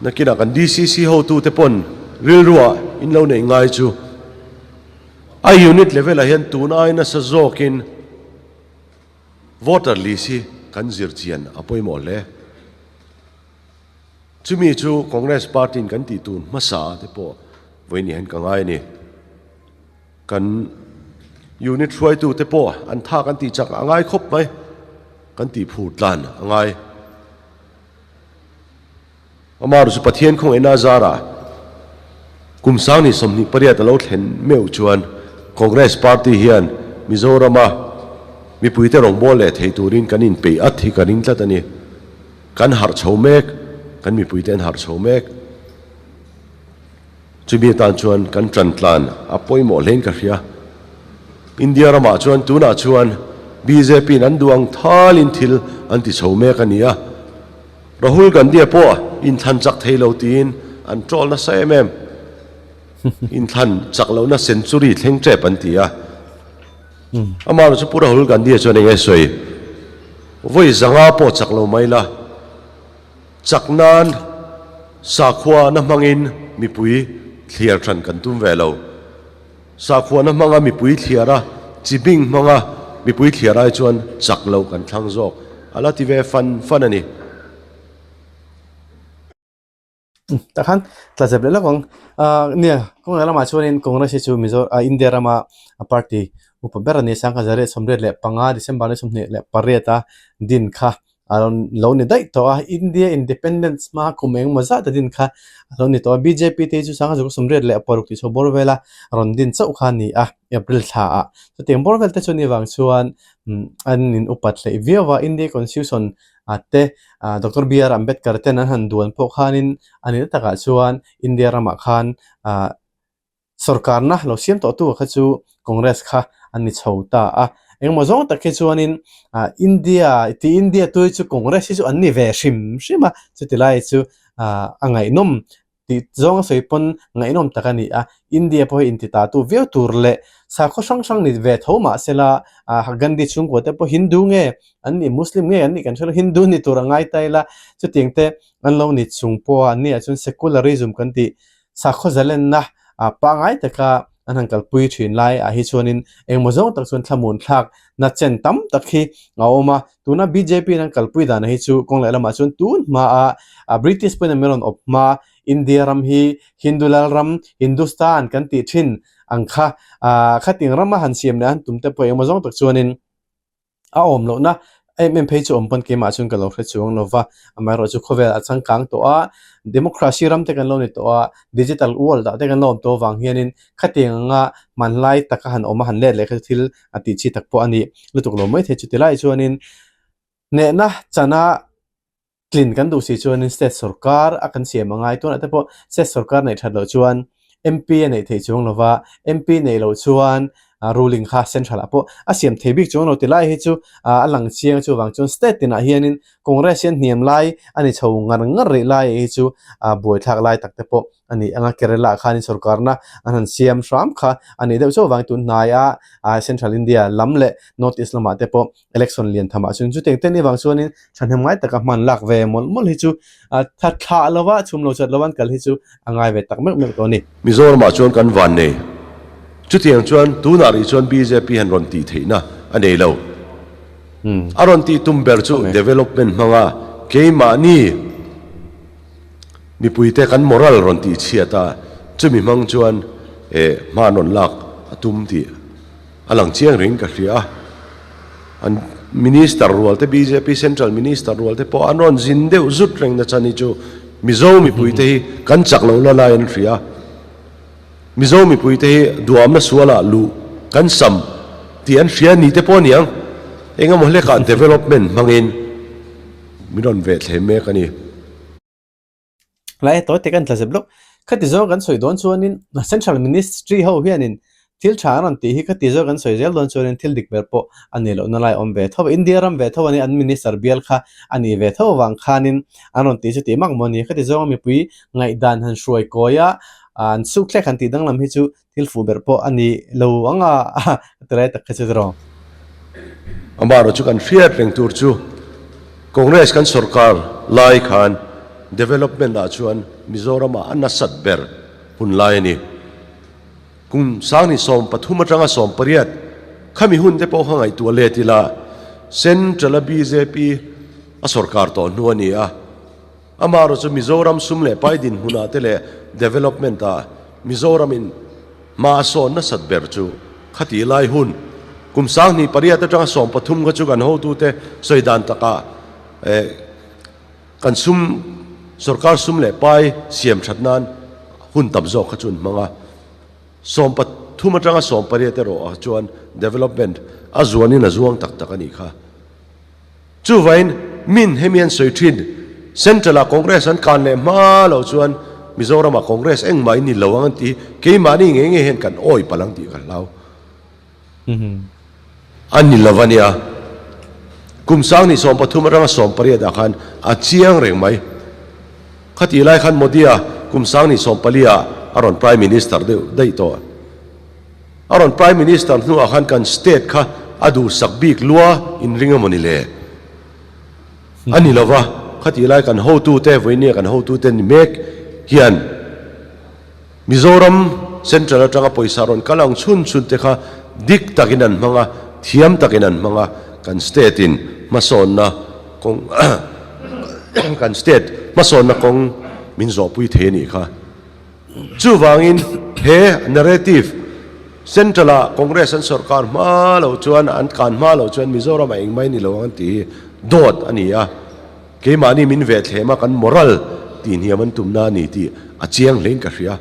nakinah kan DCC hotute pawn rilruah in lo neih ngai chu a unit level ah hian tun ai nasa zawkin voter list hi kan zir chian a pawimawh hle. Chumi chu Congress party in kan tih tur hmasa te pawh vawiin hian ka ngai a ni. Kan unit hruaitu te pawh an tha kan tih chak a ngai khawp mai, kan tih phur tlan a ngai. Amaherawhchu chu Pathian khawngaihna a zarah kum sang ni 28 a lo thlen meuh chuan Congress party hian Mizorama mipuite rawngbâwl leh thei turin kan inpeih at hi ka ring tlat a ni. Kan harh chho mek, kan mipuite an harh chho mek. Chumi atan chuan kan ṭan tlan a pawimawh hlein ka hria. India ramah chuan tunah chuan BJP-in an duh ang thalin thil an ti chho mek a ni a. Rahul Gandhi-a pawh inthlan chak thei lo tiin an troll nasa em em. Inthlan chak lohna century thleng ṭep an ti a. Amaherawhchu chu Pu Rahul Gandhi-a chuan eng nge sawi? Vawi zanga pawh chak lo mai la. Chak nan sakhua na hmangin mipui thliar hran kan tum ve lo. Sakhua na hmanga mipui thliar a, chi bing hmanga mipui thliar ai chuan chak loh kan thlang zawk a la ti ve fan fan a ni. Tah khan tla zep leh lawk ang. Nia, kawng lamah chuanin Congress hi chu Mizo India rama party upa ber a ni. Sangha 175 December ni 28 a din kha a lo ni daih tawh a, India Independence hma kum engemaw zat a din kha a lo ni tawh a, bjp te hi chu 1966 tih chho bawr vela rawn din chauh kha a ni a, April thla ah. Chutiang bawr vel te chu ni vang chuan an in upat hleih viau a, India Constitution te Doctor BR Ambedkar ten an han duan pawh khanin a nihna takah chuan India ramah khan Sorkarna lo siam tawh tu kha chu Congress kha an ni chho ta a. Engemaw zawng tak hi chuanin India ti India tui chu Congress hi chu an ni ve hrim hrim a, chuti lai chu a ngaihnawm tih zawng a sawi pawn ngaihnawm tak a ni a. India pawh hi inti ta tu viau tur leh sakhaw hrang hrang ni ve tho mah sela Gandhi chhungkua te pawh Hindu nge an nih Muslim nge an nih kan hre lo Hindu ni tur a ngai ta ila chutiang te an lo ni chung pawh a an nih ah chuan secularism kan tih Sakhaw zalenna pangngai taka an han kalpui thin lai ah hi chuanin engmaw zawng tak chuan thlamuan thlak na chen tam tak hi a awm a. Tuna bjp in an kalpui dan hi chu kawng leh lamah chuan tun hma a British pawhin an rawn awp hma India ram hi Hindu lal ram Hindustan kan tih thin ang kha khating rama han siam leh an tum te pawh engmaw zawng tak chuanin A awm lohna em em phei chu awm pawn keimah chuan ka lo hre chuang lo va, amaherawhchu khawvel a changkang tawh a, democracy ram te kan lo ni tawh a, digital world ah te kan lo awm tawh avang hianin khatiang anga hmanlai taka han awm a han let leh kha chu thil a tih chi tak pawh a ni lutuk lo maithei. Chuti lai chuanin hnehna chana Tlin kan duh si chuanin state sorkar a kan siam a ngai. Tunah te pawh state sorkar neih that loh chuan MP a neih theih chuang lo va, MP neih loh chuan ruling kha central ah pawh a siam thei bik chuang lo ti lai hi chu a lang chiang chuvang chuan state tinah hianin Congress hian hniam lai a ni chho ngar ngar rih lai hi chu buaithlak lai tak te pawh a ni ang a. Kerala ah khanin sorkarna an han siam hram kha a nih deuh chauh vang tun hnaia central India lam leh North East lamah te pawh election lian tham ah chuan chutiang te ni vang chuanin thahnem ngai taka hman lak ve mawlh mawlh hi chu tha thlah lova chhum lo chat lova an kal hi chu a ngai ve tak meuh meuh tawh a ni. Mizoramah chuan kan van nei. Chutiang chuan tunah rih chuan bjp hian rawn tih theihna a nei lo. A rawn tih tum ber chu development hmanga keimahni mipuite kan moral rawn tih chhiat a, chumi hmang chuan hma an rawn lak a tum tih. A lang chiang reng ka hria a, an Minister rual te bjp Central Minister rual te pawh an rawn zin deuh zut reng na chan hi chu Mizo mipui te hi kan chak lo la lai an hria a, Mizo mipui te hi duamna sual ah luh kan sam tih an hria ni te pawh a niang, engemaw hlekah development hmangin min rawn veh thlem mek a ni. Lai tawi te kan tla zep lawk. Khati zawng kan sawi dawn chuanin Central Ministry ho hianin thil tha an rawn tih hi khati zawng kan sawi zel dawn chuanin thil dik ber pawh a nih lohna lai a awm ve tho a. India ram ve tho a nia an Minister bial kha a nih ve tho avang khanin an rawn tih chu tih mak maw a ni. Khati zawnga mipui ngaihdan han hruai kawi a, an sukthlek han tih danglam hi chu Thil fuh ber pawh a ni lo ang a, ka ti lai tak kha chu tiraw. Amaherawh chu kan hriat reng tur chu Congress kan sorkar lai khan development ah chuan Mizoram ah a nasat ber hun lai a ni. Kum Sanghnih 13 atanga 18 khami hun te pawh kha ngaihtuah let ila Central a bjp a sorkar tawh hnu a ni a. Amaherawh chu Mizoram sum leh pai dinhmunah te leh development ah Mizoram in hma a sawn nasat ber chu khati lai hun kum 28 atanga 13 kha chu kan hotute sawi dan takah eh kan sum sorkar sum leh pai siam that nan hun tam zawk kha chu an hmang a. 13 atanga 18 erawh ah chuan development a zuanin a zuang tak tak a nih kha. Chuvain min hemi an sawi thin, Central-ah Congress an kan leh hma loh chuan Mizoramah Congress engmah in ni lo ang an ti hi keimahni ngei ngei hian kan awi palh ang tih ka hlau. A ni lo a nia. Kum sang ni 13 atanga 18 ah khan a chiang reng mai. Khatih lai khan Modi-a kum sang ni 14 ah a rawn Prime Minister deuh daih tawh. A rawn Prime Minister hnuah khan kan state kha a duhsak bik lua inring emaw ni le? A ni lo va, khatih lai kan hotute, vawinia kan hotute ni mek hian Mizoram Central atanga pawisa rawn kal ang chhun chhun te kha dik takin an hmang a, thiam takin an hmang a, kan state in hmasawnna kawng kan state hmasawnna kawng min zawhpui thei a nih kha. Chuvangin he narrative Central ah Congress an sorkar hma loh chuan an kan hma loh chuan Mizoram ah engmah ni lo ang an tih hi dawt a ni a, keimahni min ve thlem a kan moral tihhniam an tumna a ni tih a chiang hlein ka hria.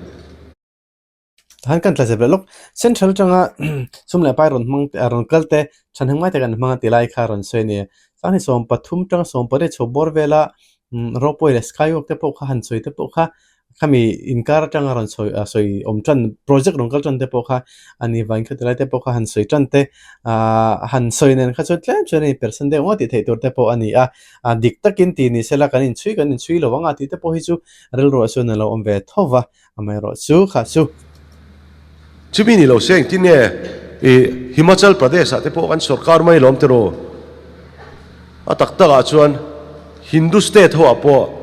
Han kan tla zep leh lawk. Central atanga sum leh pai rawn hmang te rawn kal te thahnem ngai tak an hmang a ti lai kha rawn sawi a ni. Sanghnih 13 tanga 18 chho bawr vela ropeway leh skywalk te pawh kha han sawi te pawh kha Khami inkar atanga rawn sawi ah sawi awm tan project rawn kal tan te pawh kha a ni vangin khati lai te pawh kha han sawi tan te ah han sawi nen kha chuan tlem chuan a in percent deuh ngawt tih theih tur te pawh a ni a, ah dik takin tih ni sela kan inchhui kan inchhui lo ang a tih te pawh hi chu rilruah chuan a lo awm ve tho va, amaherawhchu kha chu. Chumi ni lo se engtin nge i Himachal Pradesh ah te pawh kan sorkar mai lawm tiraw? A tak tak ah chuan Hindu state ho ah pawh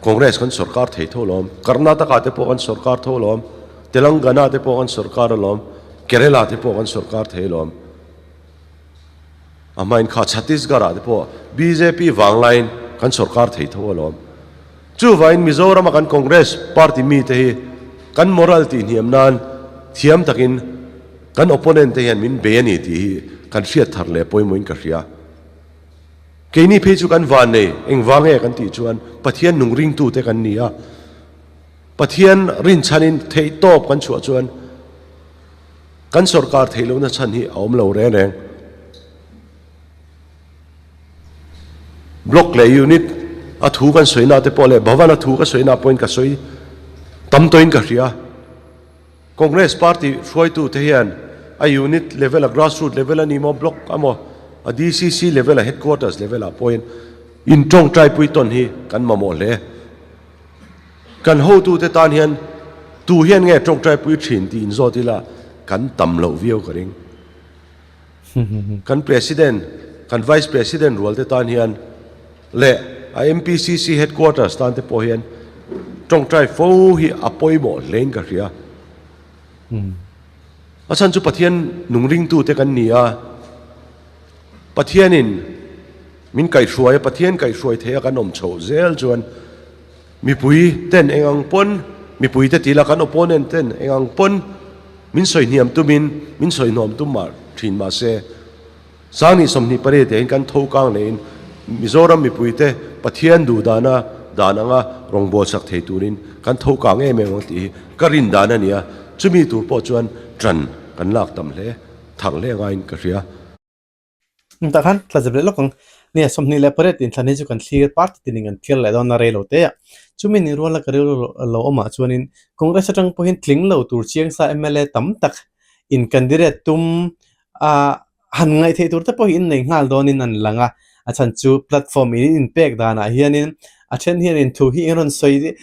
Congress kan sorkar thei tho alawm, Karnataka te pawh kan sorkar tho alawm, Telangana te pawh kan sorkar alawm, Kerala te pawh kan sorkar thei alawm. A hmain kha Chhattisgarh ah te pawh bjp vanglaiin kan sorkar thei tho alawm. Chuvangin Mizorama kan Congress party mite hi kan moral tihhniam nan thiam takin kan opponent te hian min bei a ni tih hi kan hriat thar leh pawimawhin ka hria. Keini phei chu kan van nei, engvang nge kan tih chuan Pathian nung ringtute kan ni a, Pathian rinchhanin theihtawp kan chhuah chuan kan sorkar theih lohna chhan hi a awm lo reng reng. Block leh unit a thu kan sawina te pawh leh Bhavan a thu ka sawina pawhin ka sawi tam tawhin ka hria. Congress party hruaitute hian a unit level a grassroot level a ni maw, block a maw, a DCC level a headquarters level ah pawhin intawngtaipui tawn hi kan mamawh hle. Kan hotute tan hian tu hian nge tawngtaipui thin tih inzawt ila kan tam loh viau ka ring. Kan President, kan Vice President rual te tan hian leh a MPCC Headquarters tan te pawh hian tawngtai fo hi a pawimawh hlein ka hria. A chhan chu Pathian nung ringtute kan ni a, Pathianin min kaihhruai a, Pathian kaihhruai theia kan awm chhoh zel chuan Mipui ten eng ang pawn, mipui te tila kan opponent ten eng ang pawn min sawi hniam tumin min sawi hnuam tum mah thin mah se, Sangni 28 te hian kan tho kang lehin Mizoram mipui te Pathian duh dana dan anga rawngbawlsak thei turin kan tho kang em em ang tih hi ka rin dan a ni a, chumi tur pawh chuan ṭan kan lak tam hle, thar hle ngaiin ka hria. Tah khan tla zep leh lawk ang. Nia, 28 inthlan hi chu kan thlir party tinin kan thlir leh dawn a rei lo te a. Chumi ni ruala ka rilru lo awmah chuanin Congress atang pawhin tling lo tur chiang sa mla tam tak in candidate tum a han ngaih theih tur te pawh hi in nei nghal dawnin an lang a. A chhan chu platform in inpek danah hianin a then hianin thu hi in rawn sawi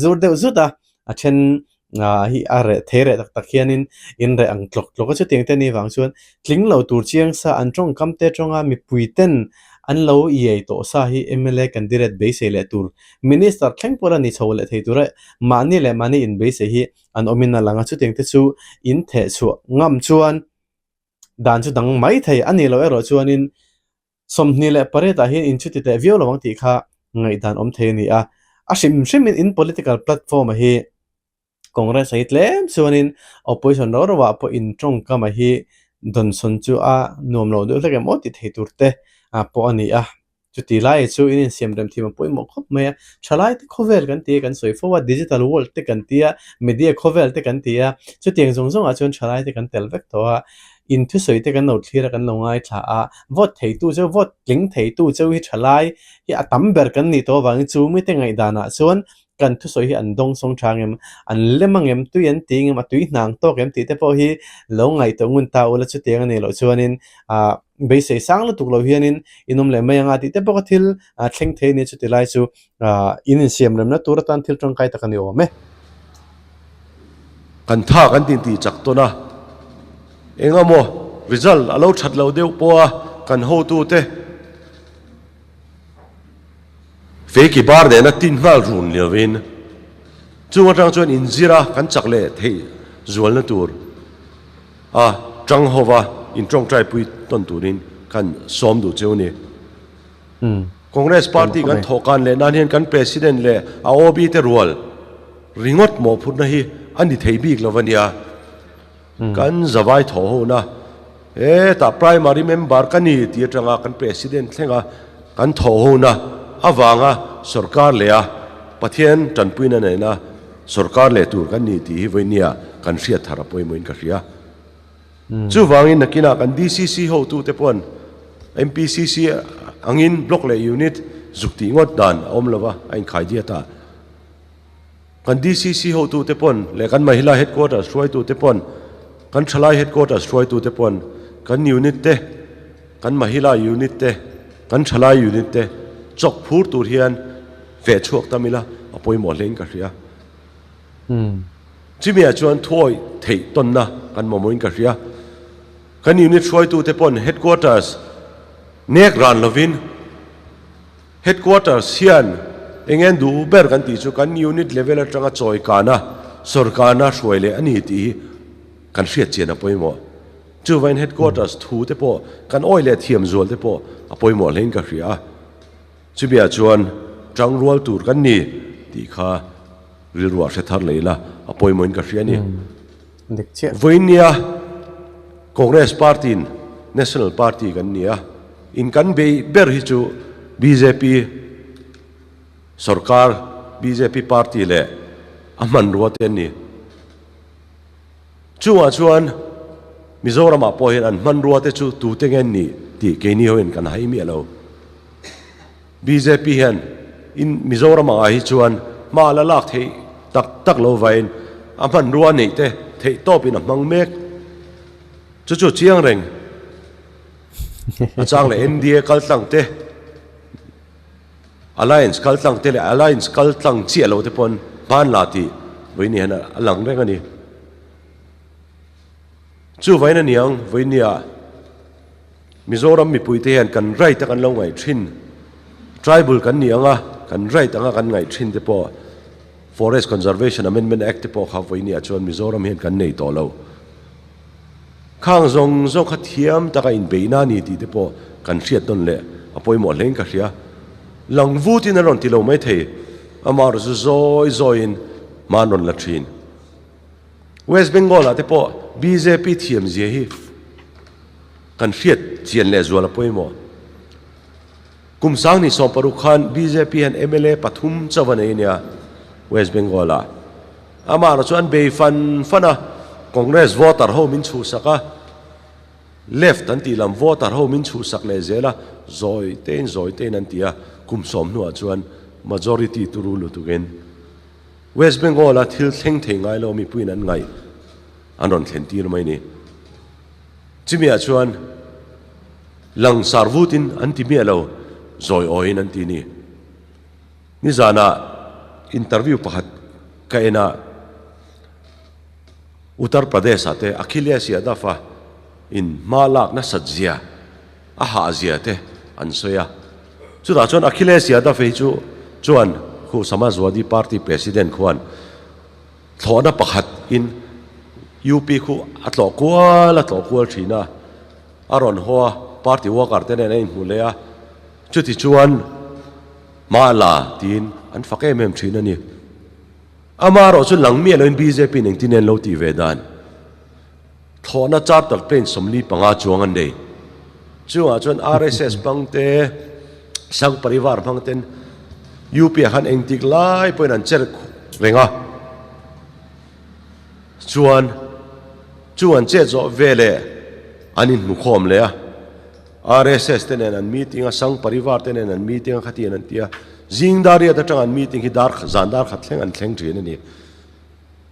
zur deuh zut a, a then hi a reh thei reh tak tak hianin in reh ang tlawk tlawk a chutiang te ni vang chuan tling lo tur chiang sa an tawngkam te tawnga mipui ten an lo iai tawh sa hi mla candidate beisei leh tur minister thleng pawh la ni chho leh thei tura mahni leh mahni in beisei hi an awmin a lang a chutiang te chu in theh chhuah ngam chuan dan chu dang mai thei a nih loh erawh chuanin 28 ah hian in chuti teh viau lo ang tih kha ngaihdan awm thei a ni a. A hrim hrimin in political platform a hi Congress a hi tlem chuanin opposition ro ro ah pawh in tawngkam a hi dawnsawn chu a nuam lo deuh hlek em aw tih thei tur te pawh a ni a. Chuti lai chu in insiam rem thiam a pawimawh khawp mai a. Thalai te khawvel kan ti a kan sawi fo a, digital world te kan ti a, media khawvel te kan ti a, chutiang zawng zawngah chuan thalai te kan tel vek tawh a. In thusawi te kan lo thlir a, kan lo ngaithla a, vote theitu cheu, vote tling theitu cheu hi thalai hi a tam ber kan nih tawh avangin chu mite ngaihdanah chuan kan thusawi hi an dawng sawng tha ngem, an lem angem, tui an ti ngem, a tui hnang tawk em tih te pawh hi lo ngaihtuah ngun ta ula chutiang a nih loh chuanin ah beisei sang lutuk lo hianin in awm leh mai anga tih te pawh kha thil thleng thei a nia chuti lai chu ah in insiam remna tur atan thil tangkai tak a ni awm e. Kan tha kan tin tih chak tawn a, eng emaw result a lo that loh deuh pawh a kan hotute Feki bar nena tin nghal run lovin chung atang chuan inzir a kan chak leh theih zualna tur a tang hova in tawngtai pui tawn turin kan sawm duh cheu a ni. Congress party kan thawhkan leh nan hian kan President leh a OB te rual ringawt mawhphurhna hi a ni thei bik lo a nia. Kan zavai thawh hona hetah primary member ka ni tih atanga kan President thlenga kan thawh hona avanga sorkar leh a Pathian tanpuina nena sorkar leh tur kan ni tih hi vawinia kan hriat thar a pawimawhin ka hria. Chuvangin nakinah kan DCC hotute paw'n MPCC angin block leh unit zuk tih ngawt dan a awm lova a inkhai diat a. Kan DCC hotute pawn leh kan Mahila Headquarters hruaitute pawn, kan Thalai Headquarters hruaitute pawn, kan Unit te, kan Mahila Unit te, kan Thalai Unit te chawk phur tur hian feh chhuak tam ila a pawimawh hlein ka hria. Chimiah chuan thuawih theih tawnna kan mamawhin ka hria. Kan Unit hruaitute pawn Headquarters nek ran lovin, Headquarters hian eng en duh ber kan tih chu kan unit level atanga chawi kana sawrkarna hruai leh a ni tih hi kan hriat chian a pawimawh. Chuvain headquarters thu te pawh kan awi leh thiam zual te pawh a pawimawh hlein ka hria a. Chumi-ah chuan tangrual tur kan ni tih kha rilruah hre thar leh ila a pawimawhin ka hria a ni. Vawinia Congress Party-in National Party kan ni a. In kan bei ber hi chu bjp sorkar, bjp party leh a hmanrua te an ni. Chungah chuan Mizoramah pawh hian an hmanrua te chu tute nge an nih tih keini hoin kan hai miah lo. Bjp hian in Mizoram angah hi chuan hma la lak theih tak tak lo vain a hmanrua neih te theih tawpin a hmang mek. Chu chu chiang reng. A chang leh NDA kal tlang te, Alliance kal tlang te leh Alliance kal tlang chiah lo te pawn hman la tih vawiin hian a lang reng a ni. Chu vawiin a niang, vawiin Mizoram mipui te hian kan right a kan lo ngaih thin, tribal kan ni ang a, kan right anga kan ngaih thin te pawh Forest Conservation Amendment Act te pawh kha vawiin chuan Mizoram hian kan nei tawh lo. Khang zawng zawng kha thiam taka inbeihna a ni tih te pawh kan hriat nawn leh a pawimawh hlein ka hria. Lang vutin an rawn ti lo mai thei, amaherawh chu zawi zawiin hma an rawn la thin. West Bengal ah te pawh bjp thiam zia hi kan hriat chian leh zual a pawimawh. Kum sang ni 60 khan bjp hian mla pathum chauh a nei ania West Bengal ah. Amaherawh chu an bei fan fan a, Congress voter ho min chhuhsak a, left an tih lam voter ho min chhuhsak leh zel a, zawi tein zawi tein an ti a, kum sawm hnuah chuan majority turu lutukin West Bengal a thil thleng thei ngai lo mipuiin an ngaih an rawn thlen tir mai ni. Chimiah chuan langsar vutin an ti miah lo, zawi awiin an ti ni. Nizanah interview pakhat ka en a, Uttar Pradesh ah te Akhilesh Yadav a in hma lak nasat zia, a hah zia te an sawi a. Chutah chuan Akhilesh Yadav hi chu chuan khu Samajwadi Party President khuan thlawhna pakhat in UP khu a tlawh kual a tlawh kual thin a, a rawn haw a, party worker te nen a inhmu leh a, chuti chuan Hma la tiin an fak em em thin a ni. Amaherawh chu lang miah loin bjp in engtin en lo tih ve dan thlawhna charter plane 45 chuang an nei. Chungah chuan RSS hmang te, Sangh Parivar hmang ten UP ah khan engtik lai pawhin an cher reng a. Chuan chu an chet zawh veleh. An inhmukhawm leh a, RSS te nen an meeting a, Sangh Parivar te nen an meeting a, khatian an ti a. Zing dar riat atang an meeting hi dar zan dar khat thleng an thleng thin a ni.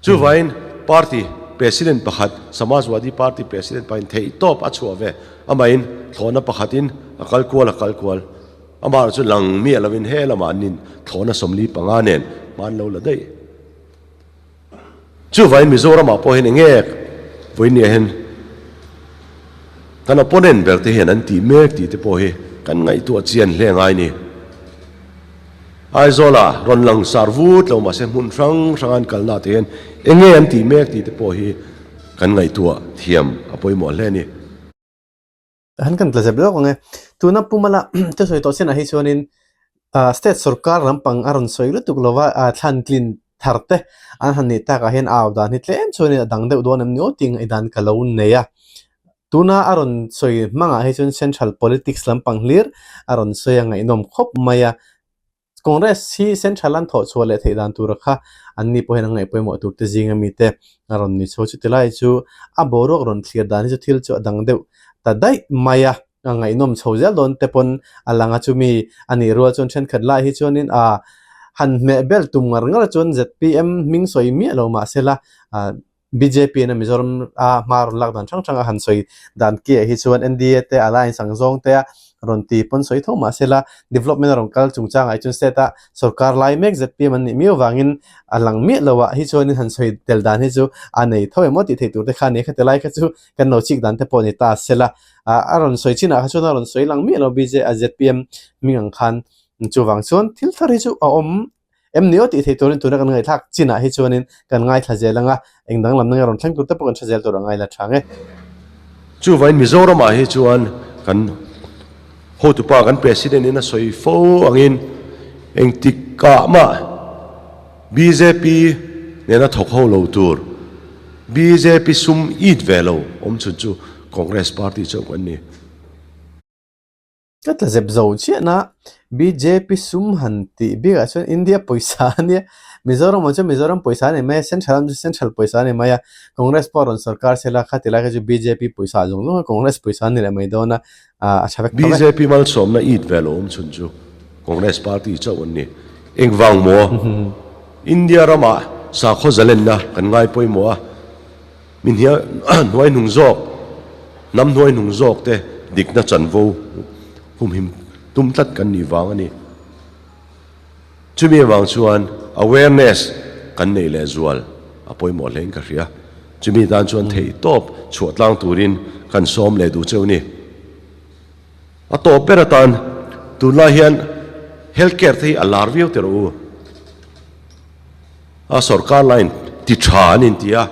Chuvain party president pakhat, Samajwadi Party president pahin theihtawp a chhuah ve, amahin thlawhna pakhatin a kal kual a kal kual. Amah chu lang miah lovin he lamah an in thlawhna 45 nen hman lo la daih. Chuvain Mizoramah pawh hian enge vawinia hian kan opponent ber te hian an tih mek tih te pawh hi kan ngaihtuah chian hle ngai ni. Aizawla rawn lang sar vut lo mahse hmun hrang hrang an kalna te hian enge an tih mek tih te pawh hi kan ngaihtuah thiam a pawimawh hle a ni. Han kan tla zep lawk ang e. Tuna Pumala te sawi tawh chinah hi chuanin state sorkar lampang a rawn sawi lutuk lova thlan tlin thar te an han nih takah hian au dan hi tlem chuanin a dang deuh dawn em ni aw tih ngaihdan ka lo nei a. Tuna a rawn sawi hmangah hi chuan central politics lampang hlir a rawn sawi a ngaihnawm khawp mai a. Congress hi Central an thawh chhuah leh theih dan tura kha an ni pawh hian an ngaih pawimawh tur te zinga mite a rawn ni chho. Chuti lai chu a boruak rawn thlir dan hi chu thil chu a dang deuh ta daih mai a, a ngaihnawm chho zel dawn te pawn a lang a. Chumi a nih rual chuan thenkhat lai hi chuanin a han hmeh bel tum ngar ngar chuan zpm hming sawi miah lo mahsela Bjp in a Mizoram a hma rawn lak dan hrang hrang a han sawi dan ki ah hi chuan NDA te alliance ang zawng te a rawn ti pawn sawi tho mahsela development a rawn kal chungchang ah hi chuan state a sorkar lai mek zpm an nih miau vangin a lang miah lo ah hi chuanin han sawi tel dan hi chu a nei tho em aw tih theih tur te kha a ni a khati lai kha chu kan lo chik dan te pawh a ni ta sela a rawn sawi chin ah kha chuan a rawn sawi lang miah lo bj a zpm hming ang khan chuvang chuan thil thar hi chu a awm Em ni aw tih theih turin tuna kan ngaihthlak chinah hi chuanin kan ngaithla zel ang a, eng danglamna nge rawn thleng tur te pawh kan hre zel tur a ngai la tha nge. Chuvain Mizoramah hi chuan kan hotupa kan President in a sawi fo angin engtikah mah bjp nena thawk ho lo tur bjp sum it ve lo awm chhun chu Congress party chauh kan ni. Ka tla zep zo chiahna bjp sum han tih bikah chuan India pawisa a nia, Mizoram ah chuan Mizoram pawisa a ni mai a, Central ah chuan Central pawisa a ni mai a, Congress pawh a rawn sorkar sela khati lai kha chu bjp pawisa zawng zawng a Congress pawisa a ni leh mai dawn a, a tha vek tho e. Bjp malsawmna it ve lo awm chhun chu Congress party chauh an ni. Engvang maw? India ramah sakhaw zalenna kan ngai pawimawh a. Mi hnuai hnung zawk, hnam hnuai hnung zawk te dikna chanvo humhim tum tlat kan nih vang a ni. Chumi avang chuan awareness kan neih leh zual a pawimawh hlein ka hria. Chumi tan chuan theih tawp chhuah tlang turin kan sawm leh duh cheu ni. A tawp ber atan tunlai hian health care te hi a lar viau teh rawh u. A sorkar line ti tha an inti a,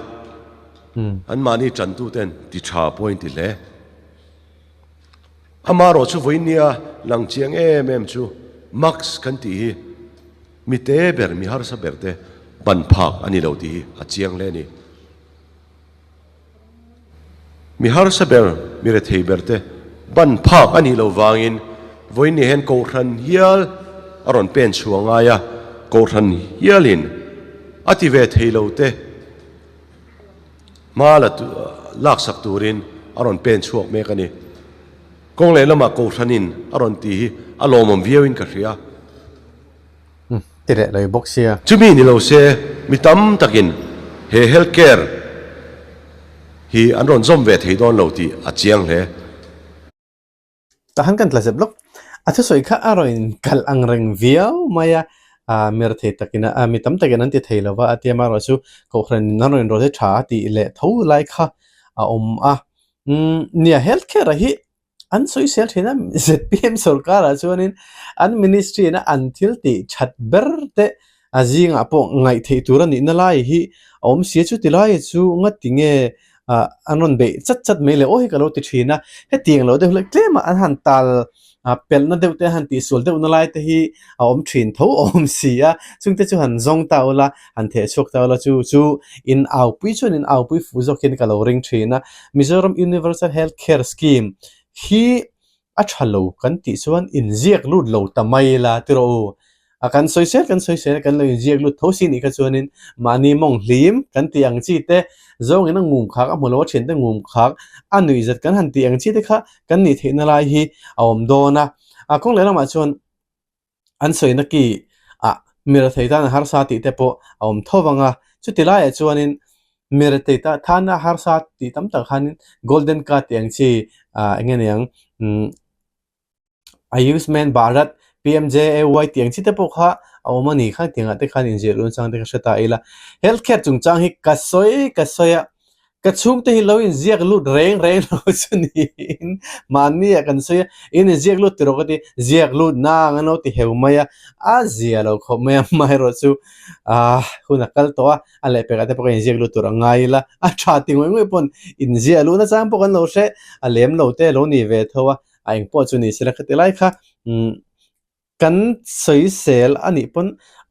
anmahni tantuten ti tha pawh a inti hle. Amaherawh chu vawinia lang chiang em em chu mask kan tih hi mi te ber, mi harsa ber te ban phak a ni lo tih hi a chiang hle a ni. Mi harsa ber, mi rethei ber te ban phak a nih loh vangin vawiin hian Kohhran hial a rawn pen chhuah ngai a, Kohhran hialin a ti ve thei lo te hma la laksak turin a rawn pen chhuak mek a ni. Kawng lehlamah Kohhranin a rawn ti hi a lawmawm viauin ka hria. Ti leh lo bawk sia. Chumi ni lo se mi tam takin he health care hi an rawn zawm ve thei dawn lo tih a chiang hle. Tah han kan tla zep lawk. A thusawi kha a rawn inkalh ang reng viau mai a, mi rethei takin a, mi tam takin an ti thei lo va, a tia amaherawh chu Kohhran in an rawn inrawlh hi tha a tih leh tho lai kha a awm a. Umm nia health care ah hi An sawisel thin a, zpm sorkarah chuanin an ministry ina an thil tih that ber te a zingah pawh ngaih theih tur a nihna lai hi a awm si a, chuti lai chu ngati nge an rawn beih chat chat mai le aw hi ka lo ti thin a, hetiang lo deuh hlek tlem a an han tal pelhna deuh te han tihsual deuhna lai te hi a awm thin tho awm si a, chungte chu han zawng ta ula han theh chhuak ta ula chu chu in aupui chuan in aupui fuh zawk hian ka lo ring thin a, Mizoram Universal Health Care Scheme hi a tha lo kan tih chuan inziak lut lo ta mai la ti rawh u. A kan sawisel kan sawisel a kan lo inziak lut tho si nih kha chuanin mahni mawng hlim kan tih ang chi te zawngin a ngum khak a hmu lo a thiante ngum khak a nuih zat kan han tih ang chi te kha kan nih theihna lai hi a awm dawn a. A kawng leh lamah chuan an sawina ki ah mi rethei tan a harsa tih te pawh a awm tho vang a. Chuti laiah chuanin mi rethei tan thana harsa tih tam tak khanin golden card tih ang chi ah eng nge niang umm Ayushman Bharat, PMJAY tih ang chi te pawh kha a awm a ni kha tiangah te khan inziah luh nachang te ka hre ta ila. Health care chungchang hi ka sawi ka sawi a, ka chhungte hi lo inziak lut reng reng lo chu niin mahni ah kan sawi a, in inziak lut tiraw ka ti, ziak lut nang an lo ti heu mai a, a zia lo khawp mai a, amaherawhchu ah hun a kal tawh a, a lehpekah te pawh ka inziak lut tur a ngai ila, a tha ti ngawih ngawih pawn inziah luh nachang pawh kan lo hre a lem lo te lo ni ve tho a. a eng pawh chu ni sela khati lai kha umm kan sawisel a nih pawn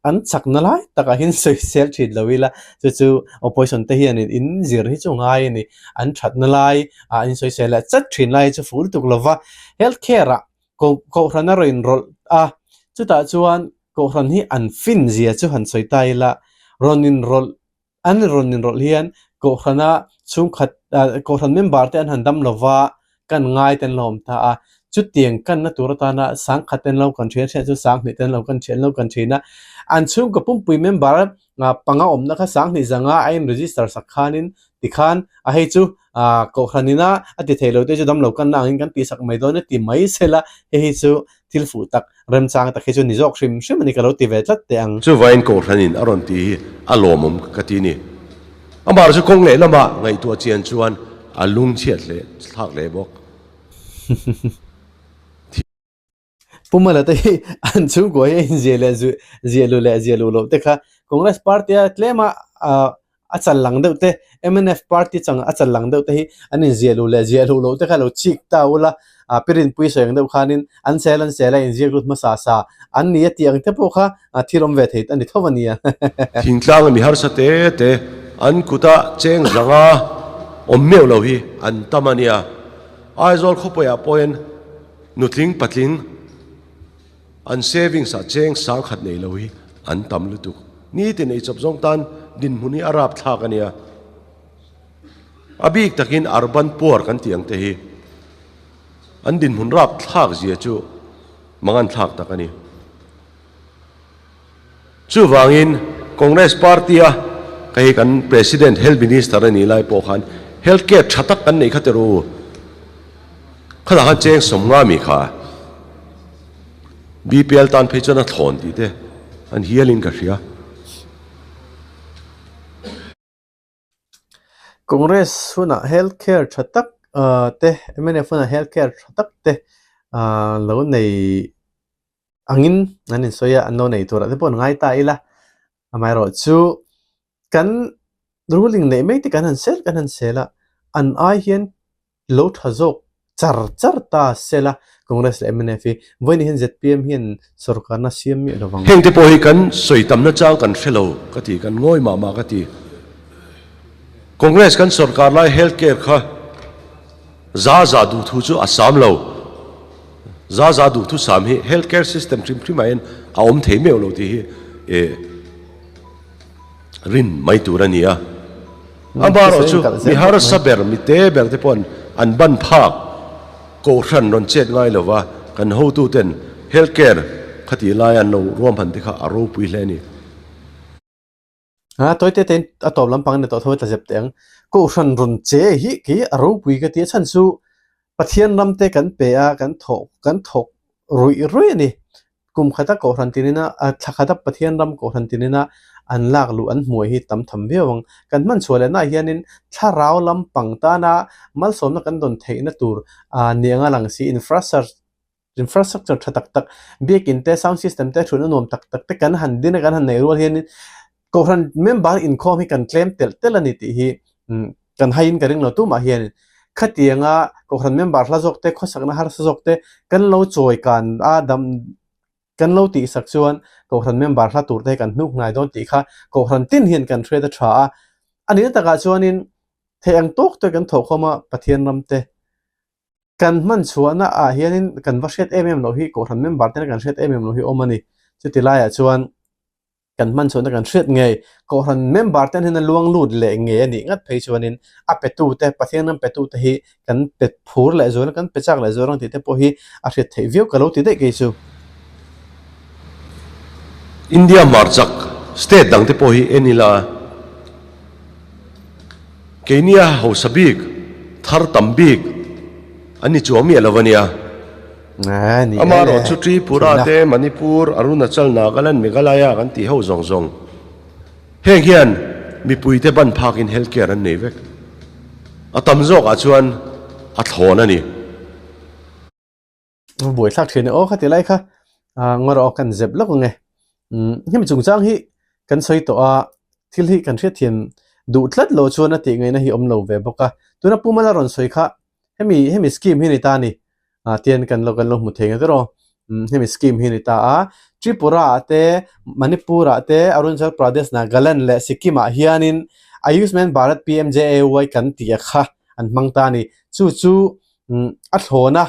an chakna lai takah hian sawisel thin lo ila chu chu opposition te hianin in zir hi chu ngai a ni an thatna lai ah an sawisel leh chat thin lai chu ful tuk lova health care ah koh kohhran a rawn inrawlh a chutah chuan kohhran hi an fin zia chu han sawi ta ila rawn inrawlh An rawn inrawlh hian Kohhrana chhungkhat Kohhran member te an han dam lova kan ngai te an lo awm ta a, chutiang kanna tur atana sangkhat te an lo kan ṭhin a, ṭhian chu sanghnih te an lo kan ṭhin an lo kan ṭhin a, an chhungkaw pumpui member panga awmna kha sanghnih zanga a in register sak khanin tikhan a hei chu Kohhran ina a ti thei lo te chu dam lo kanna angin kan tihsak mai dawn a ti mai sela hei hi chu Thil fuh tak, remchang tak hi chu ni zawk hrim hrim a ni ka lo ti ve tlat teh ang. Chuvain Kohhranin a rawn ti hi a lawmawm ka ti ni. Amah chu kawng leh lamah ngaihtuah chian chuan a lungchhiat hle thlak hle bawk. Pu Mala te hi an chhungkua hi a inziah leh ziah luh leh ziah luh loh te kha Congress party a tlema a chal lang deuh te, mnf party chang a chal lang deuh te hi an inziah luh leh ziah luh loh te kha lo chik ta ula, ah Pirinpui sawi ang deuh khanin an sel an sel a inziak lut hmasa sa an ni a tih ang te pawh kha thil awm ve thei a ni tho a nia. Thingtlang a mi harsa te te an kuta cheng zanga awm meuh lo hi an tam a nia. Aizawl khawpuiah pawhin nutling patling An savings ah cheng sangkhat nei lo hi an tam lutuk. Nitin eichawp zawng tan dinhmun hi a rapthlak a nia. A bik takin urban poor kan tih ang te hi an dinhmun rapthlak zia chu manganthlak tak a ni. Chuvangin Congress party a ka hei kan President Health Minister a nih lai pawh khan Health Care tha tak kan neih kha ti rawh u. Khatah khan cheng sawmnga mi kha BPL tan phei chuan a thlawn tih te an hialin ka hria. Congress hunah Health Care tha tak te mnf hunah Health Care tha tak te lo nei angin an insawi a, an lo nei turah te pawh an ngai ta ila. Amaherawhchu kan ruling neih mai te kan han sel kan han sel a, an ai hian lo tha zawk char char ta sela Congress leh mnf hi vawiin hian zpm hian sorkarna siam miah lo vang. Heng te pawh hi kan sawi tamna chang kan hre lo ka ti, kan ngawi mah mah ka ti. Congress kan sorkar lai health care kha za za duhthu chu a sam lo. Za za duhthu sam hi health care system hrim hrim ah hian a awm thei meuh lo tih hi eh rin mai tur a ni a. Amaherawh chu mi harsa ber, mi te ber te pawh an ban phak kohhran rawn chet ngai lo va, kan hotu ten health care khatih lai an lo ruahman te kha a ropui hle a ni. A tawi te tein a tawp lampang in a tawh tho a tla zep teh ang. Kohhran rawn che hi kei a ropui ka ti a chhan chu Pathian ram te kan pe a, kan thawh kan thawk ruih ruih a ni. Kum khata kohhran tinin a, thla khata Pathian ram kohhran tinin a an lak luh an hmuai hi tam tham viau ang. Kan hman chhuah lehnaah hianin thlarau lampang tana malsawmna kan dawn theihna tur niang a lang si infrastructure Infrastructure tha tak tak, biakin te, sound system te, thutna nuam tak tak te kan han din a, kan han neih rual hianin Kohhran member inkhawm hi kan tlem telh telh a ni tih hi kan haiin ka ring lo tumah hianin khatianga Kohhran member hla zawk te, khawsakna harsa zawk te kan lo chawi kan a dam kan lo tihsak chuan Kohhran member hla tur te hi kan hnuk hnai dawn tih kha Kohhran tin hian kan hriat a tha a. A nihna takah chuanin theih ang tawk te kan thawhkhawm a Pathian ram te Kan hman chhuahna ah hianin kan va hriat em em loh hi Kohhran member tena kan hriat em em loh hi awm a ni. Chuti laiah chuan kan hman chhuahna kan hriat ngei Kohhran member ten hian a luang lut leh ngei a nih ngat phei chuanin a petute Pathian ram petute hi kan pe phur leh zual a kan pe chak leh zual ang tih te pawh hi a hriat theih viau ka lo ti daih kei chu. India hmarchak state dang te pawh hi en ila Keinia hausa bik thar tam bik an ni chuang miah lo a nia. Amaherawh chu Tripura te, Manipur, Arunachal, Nagaland, Meghalaya kan tih ho zawng zawng heng hian mipuite ban phakin health care an nei vek. A tam zawkah chuan a thlawn a ni. Buaithlak thin e aw khati lai kha ngaw rawh kan zep lawk ang e. Hemi chungchang hi kan sawi tawh a, thil hi kan hriatthiam duh tlat loh chuan a tih ngaihna hi awm lo ve bawk a. Tuna Pu Mala rawn sawi kha hemi hemi scheme hi a ni ta a ni. Ah tian kan lo kan lo hmu thei nga tiraw umm hemi scheme hi a ni ta a Tripura ah te Manipur ah te Arunachal Pradesh Nagaland leh Sikkim ah hianin Ayushman Bharat PMJAY kan tih a kha an hmang ta a ni chu chu umm a thlawna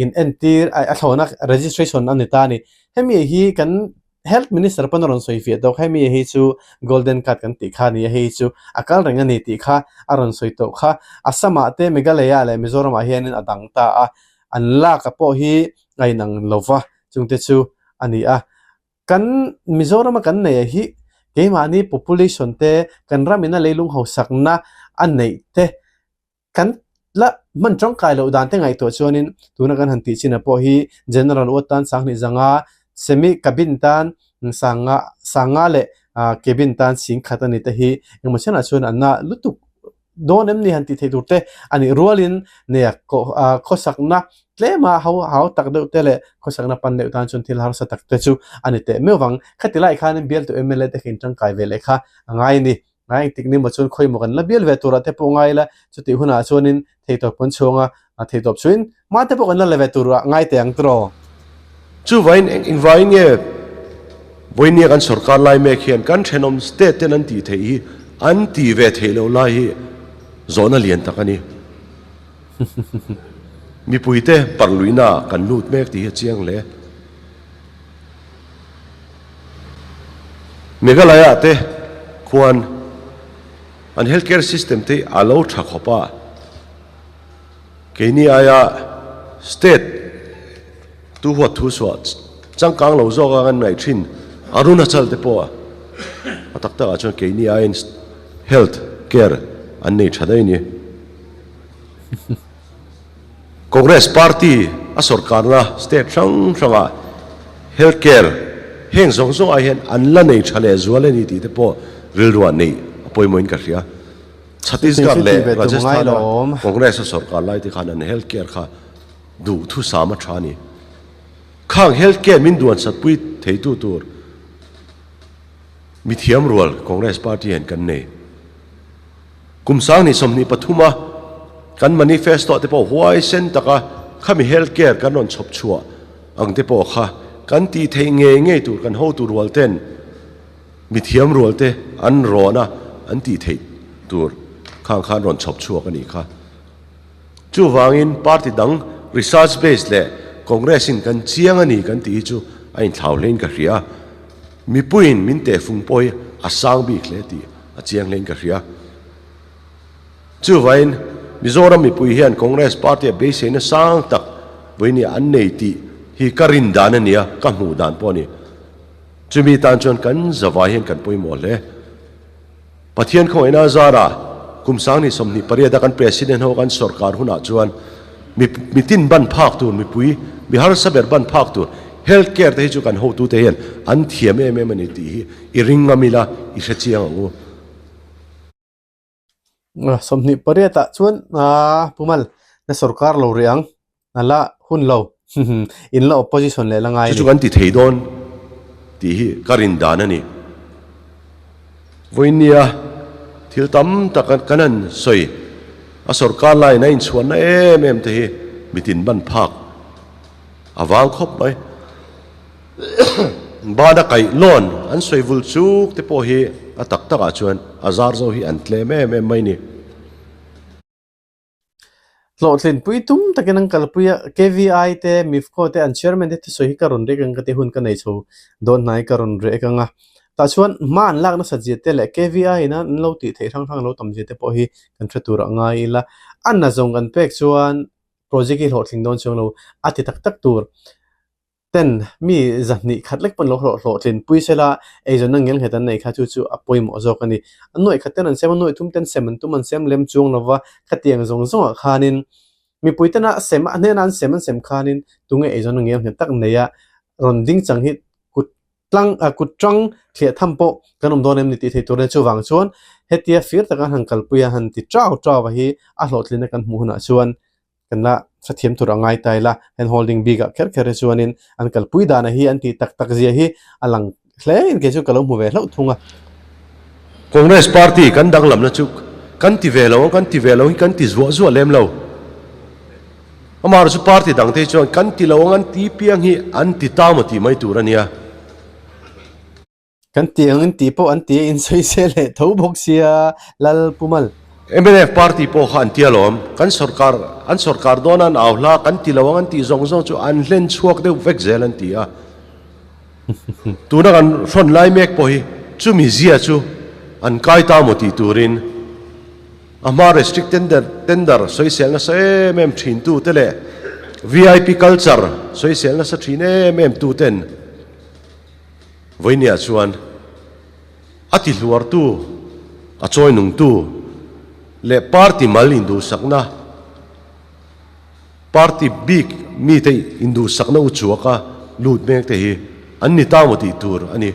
in entir a thlawna registration a ni ta a ni hemi hi kan Health Minister pawn a rawn sawi fiah tawk hemi hi chu Golden Card kan tih kha a ni a, hei chu a kal reng a ni tih kha a rawn sawi tawh kha. Assam ah te Meghalaya leh Mizoram ah hianin a dang ta a, an lak a pawh hi a inang lo va, chungte chu a ni a. Kan Mizoram a kan neih hi keimahni population te kan ram ina leilung hausakna a neih te Kan la hman tangkai loh dan te ngaihtuah chuanin tuna kan han tih chin ah pawh hi General Uat tan sanghnih zanga semi cabin tan sanga sanga leh cabin tan singkhat a ni te hi engmaw chenah chuan an na lutuk dawn em ni han tih theih tur te a nih rualin nia khawsakna tlema hau hau tak deuh te leh khawsakna pan deuh tan chuan thil harsa tak te chu a ni teh meuh vang. Khati lai khanin bialtu mla te kha in tangkai ve leh kha a ngai a ni. Ngai engtik ni maw chuan khawi maw kan la bial ve turah te pawh ngai ila, chutih hunah chuanin theihtawp kan chhuang a, theihtawp chuin mah te pawh kan la la ve turah ngai teh ang tiraw? Chuvain eng engvangin nge vawinia kan sorkar lai mek hian kan thenawm state ten an tih theih hi an tih ve theih loh lai hi zawhna lian tak a ni. Mipuite parluihnaah kan lut mek tih hi a chiang hle. Meghalaya te khuan an health care system te hi a lo tha khawp a, keini aia state tu huat thu suah changkang lo zawk a kan ngaih thin Arunachal te pawh a tak takah chuan keini aiin health care an nei tha daih a ni. Congress party a sorkarna state hrang hrangah health care heng zawng zawng ah hian an la nei tha leh zual a ni tih te pawh rilruah neih a pawimawhin ka hria. Chhattisgarh leh Rajasthan a Congress a sorkar lai te khan an health care kha duh thusam a tha a ni. Khang health care min duansatpui theitu tur mithiam rual Congress party hian kan nei. Kum sang ni 23 a kan manifesto ah te pawh huaisen taka khami health care kan rawn chhawp chhuah ang te pawh kha kan tih theih ngei ngei tur kan hotu rual ten mithiam rual te an rawn a an tih theih tur khang khan rawn chhawp chhuak a nih kha. Chuvangin party dang research base leh Congress in kan chiang a ni kan tih hi chu a inthlau hlein ka hria. Mipuiin min tehfung pawh hi a sang bik hle tih a chiang hlein ka hria. Chuvain Mizoram mipui hian Congress party a beiseina sang tak vawinia an nei tih hi ka rin dan a nia, ka hmuh dan pawh a ni. Chumi tan chuan kan zavai hian kan pawimawh hle. Pathian khawngaihna a zara kum sang 28 a kan President ho kan sorkar hunah chuan mi mitin ban phak tur mipui mi harsa ber ban phak tur health care te hi chu kan hotute hian an thiam em em a ni tih hi i ring ngam ila i hre chiang ang u. 28 ah chuan Pumal na sorkar lo rih ang a la hun lo in la opposition leh la ngai Chu chu kan ti thei dawn tih hi ka rin dan a ni. Vawinia thil tam tak kan han sawi a sorkar laiin a inchhuanna em em te hi mitin ban phak a vang khawp mai. Bana kaih lawn an sawi vul chuk te pawh hi a tak takah chuan a zar zo hi an tlem em em mai ni. Hlawhtlinpui tum takin an kalpui a, KVI te, MIFCO te, an chairman te thusawi hi ka rawn rek ang ka ti hun ka nei chho dawn hnai ka rawn rek ang a. Tah chuan hma an lak nasat zia te leh KVI in an lo tih theih hrang hrang lo tam zia te pawh hi kan hre tur a ngai ila. A na zawng kan pek chuan project hi hlawhtling dawn chuang lo a ti tak tak tur. Ten mi zahnih khat lek pawn lo hlawh hlawhtlinpui sela eizawnna ngelnghet an nei kha chu chu a pawimawh zawk a ni. A nuaih khat ten an sem a, nuaih thum ten sem an tum an sem lem chuang lova khatiang zawng zawngah khanin mipui tena sem a hnena an sem an sem khanin tunge eizawnna ngelnghet tak neia rawn ding chang hi kut tlang ah kut tang thliah tham pawh kan awm dawn em ni tih theih tur a ni. Chuvang chuan hetia fir taka han kalpui a han ti chau chau a hi a hlawhtlinna kan hmuh hunah chuan kan la hrethiam tur a ngai ta ila, hand holding bik ah kher kher hi chuanin an kalpui dana hi an tih tak tak zia hi a lang hle in kei chu ka lo hmu ve hlauh thung a. Congress party kan danglamna chu kan ti ve lo ang, kan ti ve lo hi kan ti zuah zuah lem lo. Amaherawhchu party dangte hi chuan kan ti lo ang an ti piang hi an ti ta maw tih mai tur a nia. Kan ti ang in tih pawh an ti a insawi se leh tho bawk sia Lal Pu Mal. Mnf party pawh kha an ti alawm, kan sorkar an sorkar dawn a an au hla kan ti lo ang an tih zawng zawng chu an hlen chhuak deuh vek zel an ti a. Tuna kan hrawn lai mek pawh hi chumi zia chu an kai ta maw tih turin a hma restrict tender tender sawisel nasa em em thin tu te leh vip culture sawisel nasa thin em em tu ten Vawinia chuan a tihluartu, a chawinungtu leh party mal induhsakna, party bik mite induhsakna uchuaka lut mek te hi an ni ta maw tih tur a ni.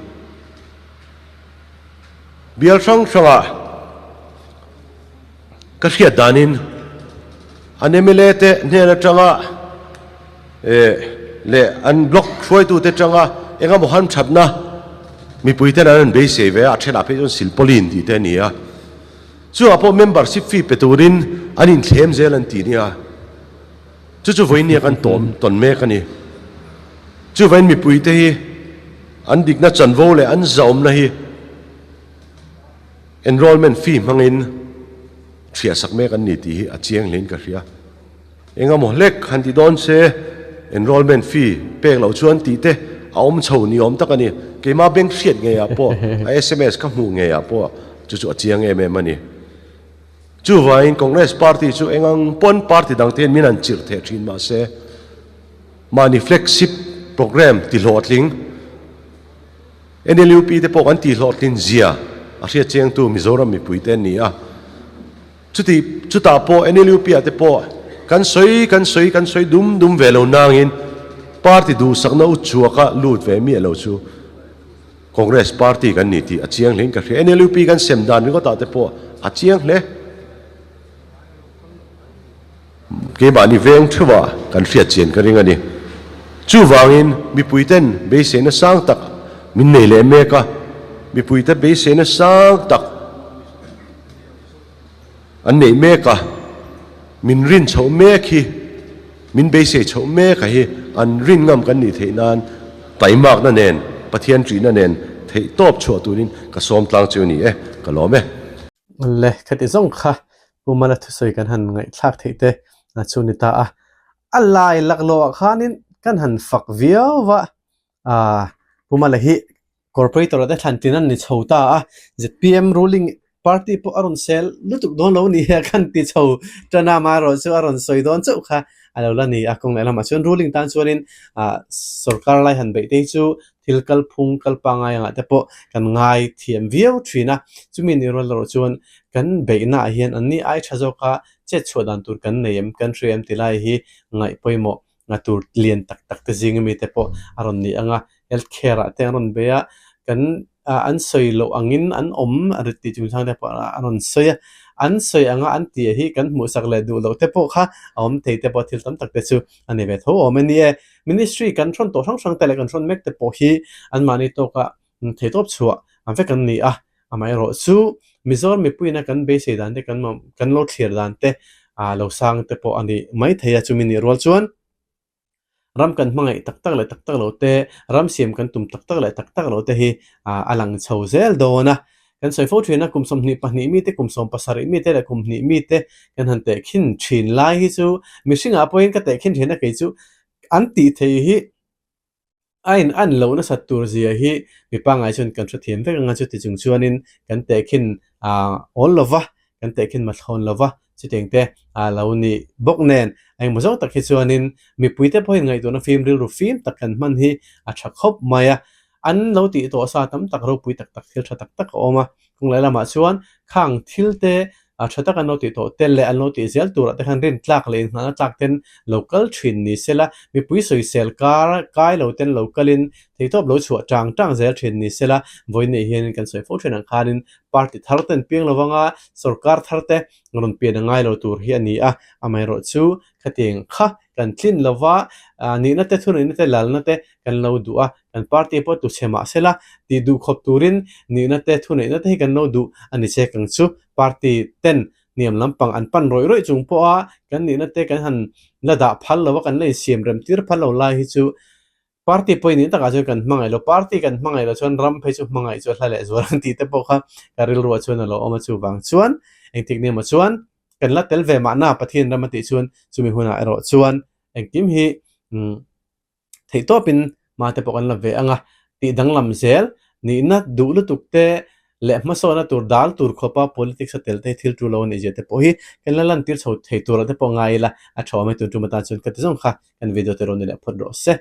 Bial hrang hrangah ka hriat danin an mla te hnen atanga leh an block hruaitute atanga engemaw hamthatna mipuiten an rawn beisei ve a, a thenah phei chuan silpauline tih te a ni a. Chungah pawh membership fee pe turin an inthlem zel an ti nia. Chu chu vawinia kan tawm tawn mek a ni. Chuvain mipuite hi an dikna chanvo leh an zahawmna hi Enrollment fee hmangin hriahsak mek an ni tih hi a chiang hlein ka hria. Engemaw hlek han ti dawn se enrollment fee pek loh chuan tih te a awm chho ni awm tak a ni. Keimah bank hriat ngeiah pawh a sms ka hmuh ngeiah pawh chu chu a chiang em em a ni. Chuvangin Congress party chu engang pawn party dang te hian min han chirh theh thin mahse mahni flagship programme ti hlawhtling NLUP te pawh kan tihhlawhtlin zia a hriat chiangtu Mizoram mipui te an ni a. Chuti chutah pawh NLUP ah te pawh kan sawi kan sawi kan sawi dum dum ve lo nangin party duhsakna u chhuaka lut ve miah lo chu Congress party kan ni tih a chiang hlein ka hria. NLUP kan sem dan ringawtah te pawh a chiang hle. Keimahni veng theuhah kan hriat chian ka ring a ni. Chuvangin mipuiten beiseina sang tak min nei leh mek a, mipuite beiseina sang tak an neih mek a, min rin chhoh mek hi, min beisei chhoh mek a hi an rin ngam kan nih theih nan taimakna nen, Pathian ṭihna nen theihtawp chhuah turin ka sawm tlang chu a ni e, ka lawm e. Le, khati zawng kha Pu Mala thusawi kan han ngaihthlak theih te chu ni ta a. A lai laklawh ah khanin kan han fak viau va, aah Pu Mala hi Corporator ah te thlan tin an ni chho ta a, zpm ruling party pawh a rawn sel lutuk dawn lo ni a kan ti chho tan a, amaherawhchu a rawn sawi dawn chauh kha a lo la ni a. Kawng leh lamah chuan ruling tan chuanin aah sorkar lai han beih te hi chu thil kalphung kal pangngai angah te pawh kan ngai thiam viau thin a, chumi ni rual erawh chuan kan beihna ah hian an ni ai tha zawk a chet chhuah dan tur kan nei em kan hria em ti lai hi ngaih pawimawh nga tur lian tak tak te zing ami te pawh a rawn ni ang a, health care ah te an rawn bei a, kan an sawi loh angin an awm a rit tih chungchang te pawh a rawn sawi a, an sawi anga an tih hi kan hmuhsak leh duh loh te pawh kha a awm thei te pawh thil tam tak te chu a ni ve tho awm a ni e. Ministry kan hrawn tawh hrang hrang te leh kan hrawn mek te pawh hi anmahni tawka theihtawp chhuah vek an ni a, amaherawh chu Mizoram mipuiina kan beisei dan te kan kan lo thlir dan te lo sang te pawh a ni maithei a, chumi nih rual chuan ram kan hmangaih tak tak leh tak tak lo te, ram siam kan tum tak tak leh tak tak lo te hi a lang chho zel dawn a. Kan sawi fo thin a, kum 22 mite, kum 17 mite leh kum hnih mite kan han tehkhin thin lai hi chu mihringah pawhin ka tehkhin thin a kei chu an tih thei hi a in an loh nasat tur zia hi mi pangngai chuan kan hrethiam vek anga chuti chung chuanin kan tehkhin awl lova kan tehkhin mathlawn lova chutiang te a lo ni bawk nen engmaw zawk tak hi chuanin mipuite pawhin ngaihtuahna fim rilru fim tak kan hman hi a tha khawp mai a. An lo tih tawh sa tam tak ropui tak tak thil tha tak tak a awm a, kawng leh lamah chuan khang thil te tha tak an lo tih tawh tel leh an lo tih zel turah te khan rin tlak leh inngahna tlak ten lo kal thin ni se la, mipui sawisel kar kai lo ten lo kalin theihtawp lo chhuah tang tang zel thin ni se la, vawiin hianin kan sawi fo thin ang khanin party thar ten piang lo vanga sorkar thar te rawn pian a ngai lo tur hi a ni a, amaherawhchu khatiang kha kan tlin lova nihna te thuneihna te lalna te kan lo duh a, kan party pawh tu chhe mah sela tih duh khawp turin nihna te thuneihna te hi kan lo duh a ni che kang chu. Party ten hniam lampang an pan rawih rawih chung pawha kan nihna te kan han la dah phal lo a, kan la insiam rem tir phal lo lai hi chu party pawhin nihna takah chuan kan hmangaih lo. Party kan hmangaih loh chuan ram phei chu hmangaih chu a hla leh zual ang tih te pawh kha ka rilruah chuan a lo awm a, chuvang chuan engtik ni emaw chuan kan la tel ve mahna Pathian ram a tih chuan chumi hunah erawh chuan engkim hi umm Theih tawpin mate pawh kan la ve ang a, tih danglam zel nihna duh lutuk te leh hmasawna tur dal tur khawpa politics a tel te hi thil tu lo a nih zia te pawh hi kan la lantir chho thei turah te pawh ngai ila a tha awm e tun tum atan chuan ka ti zawng kha kan video te rawn ni leh phawt rawh se.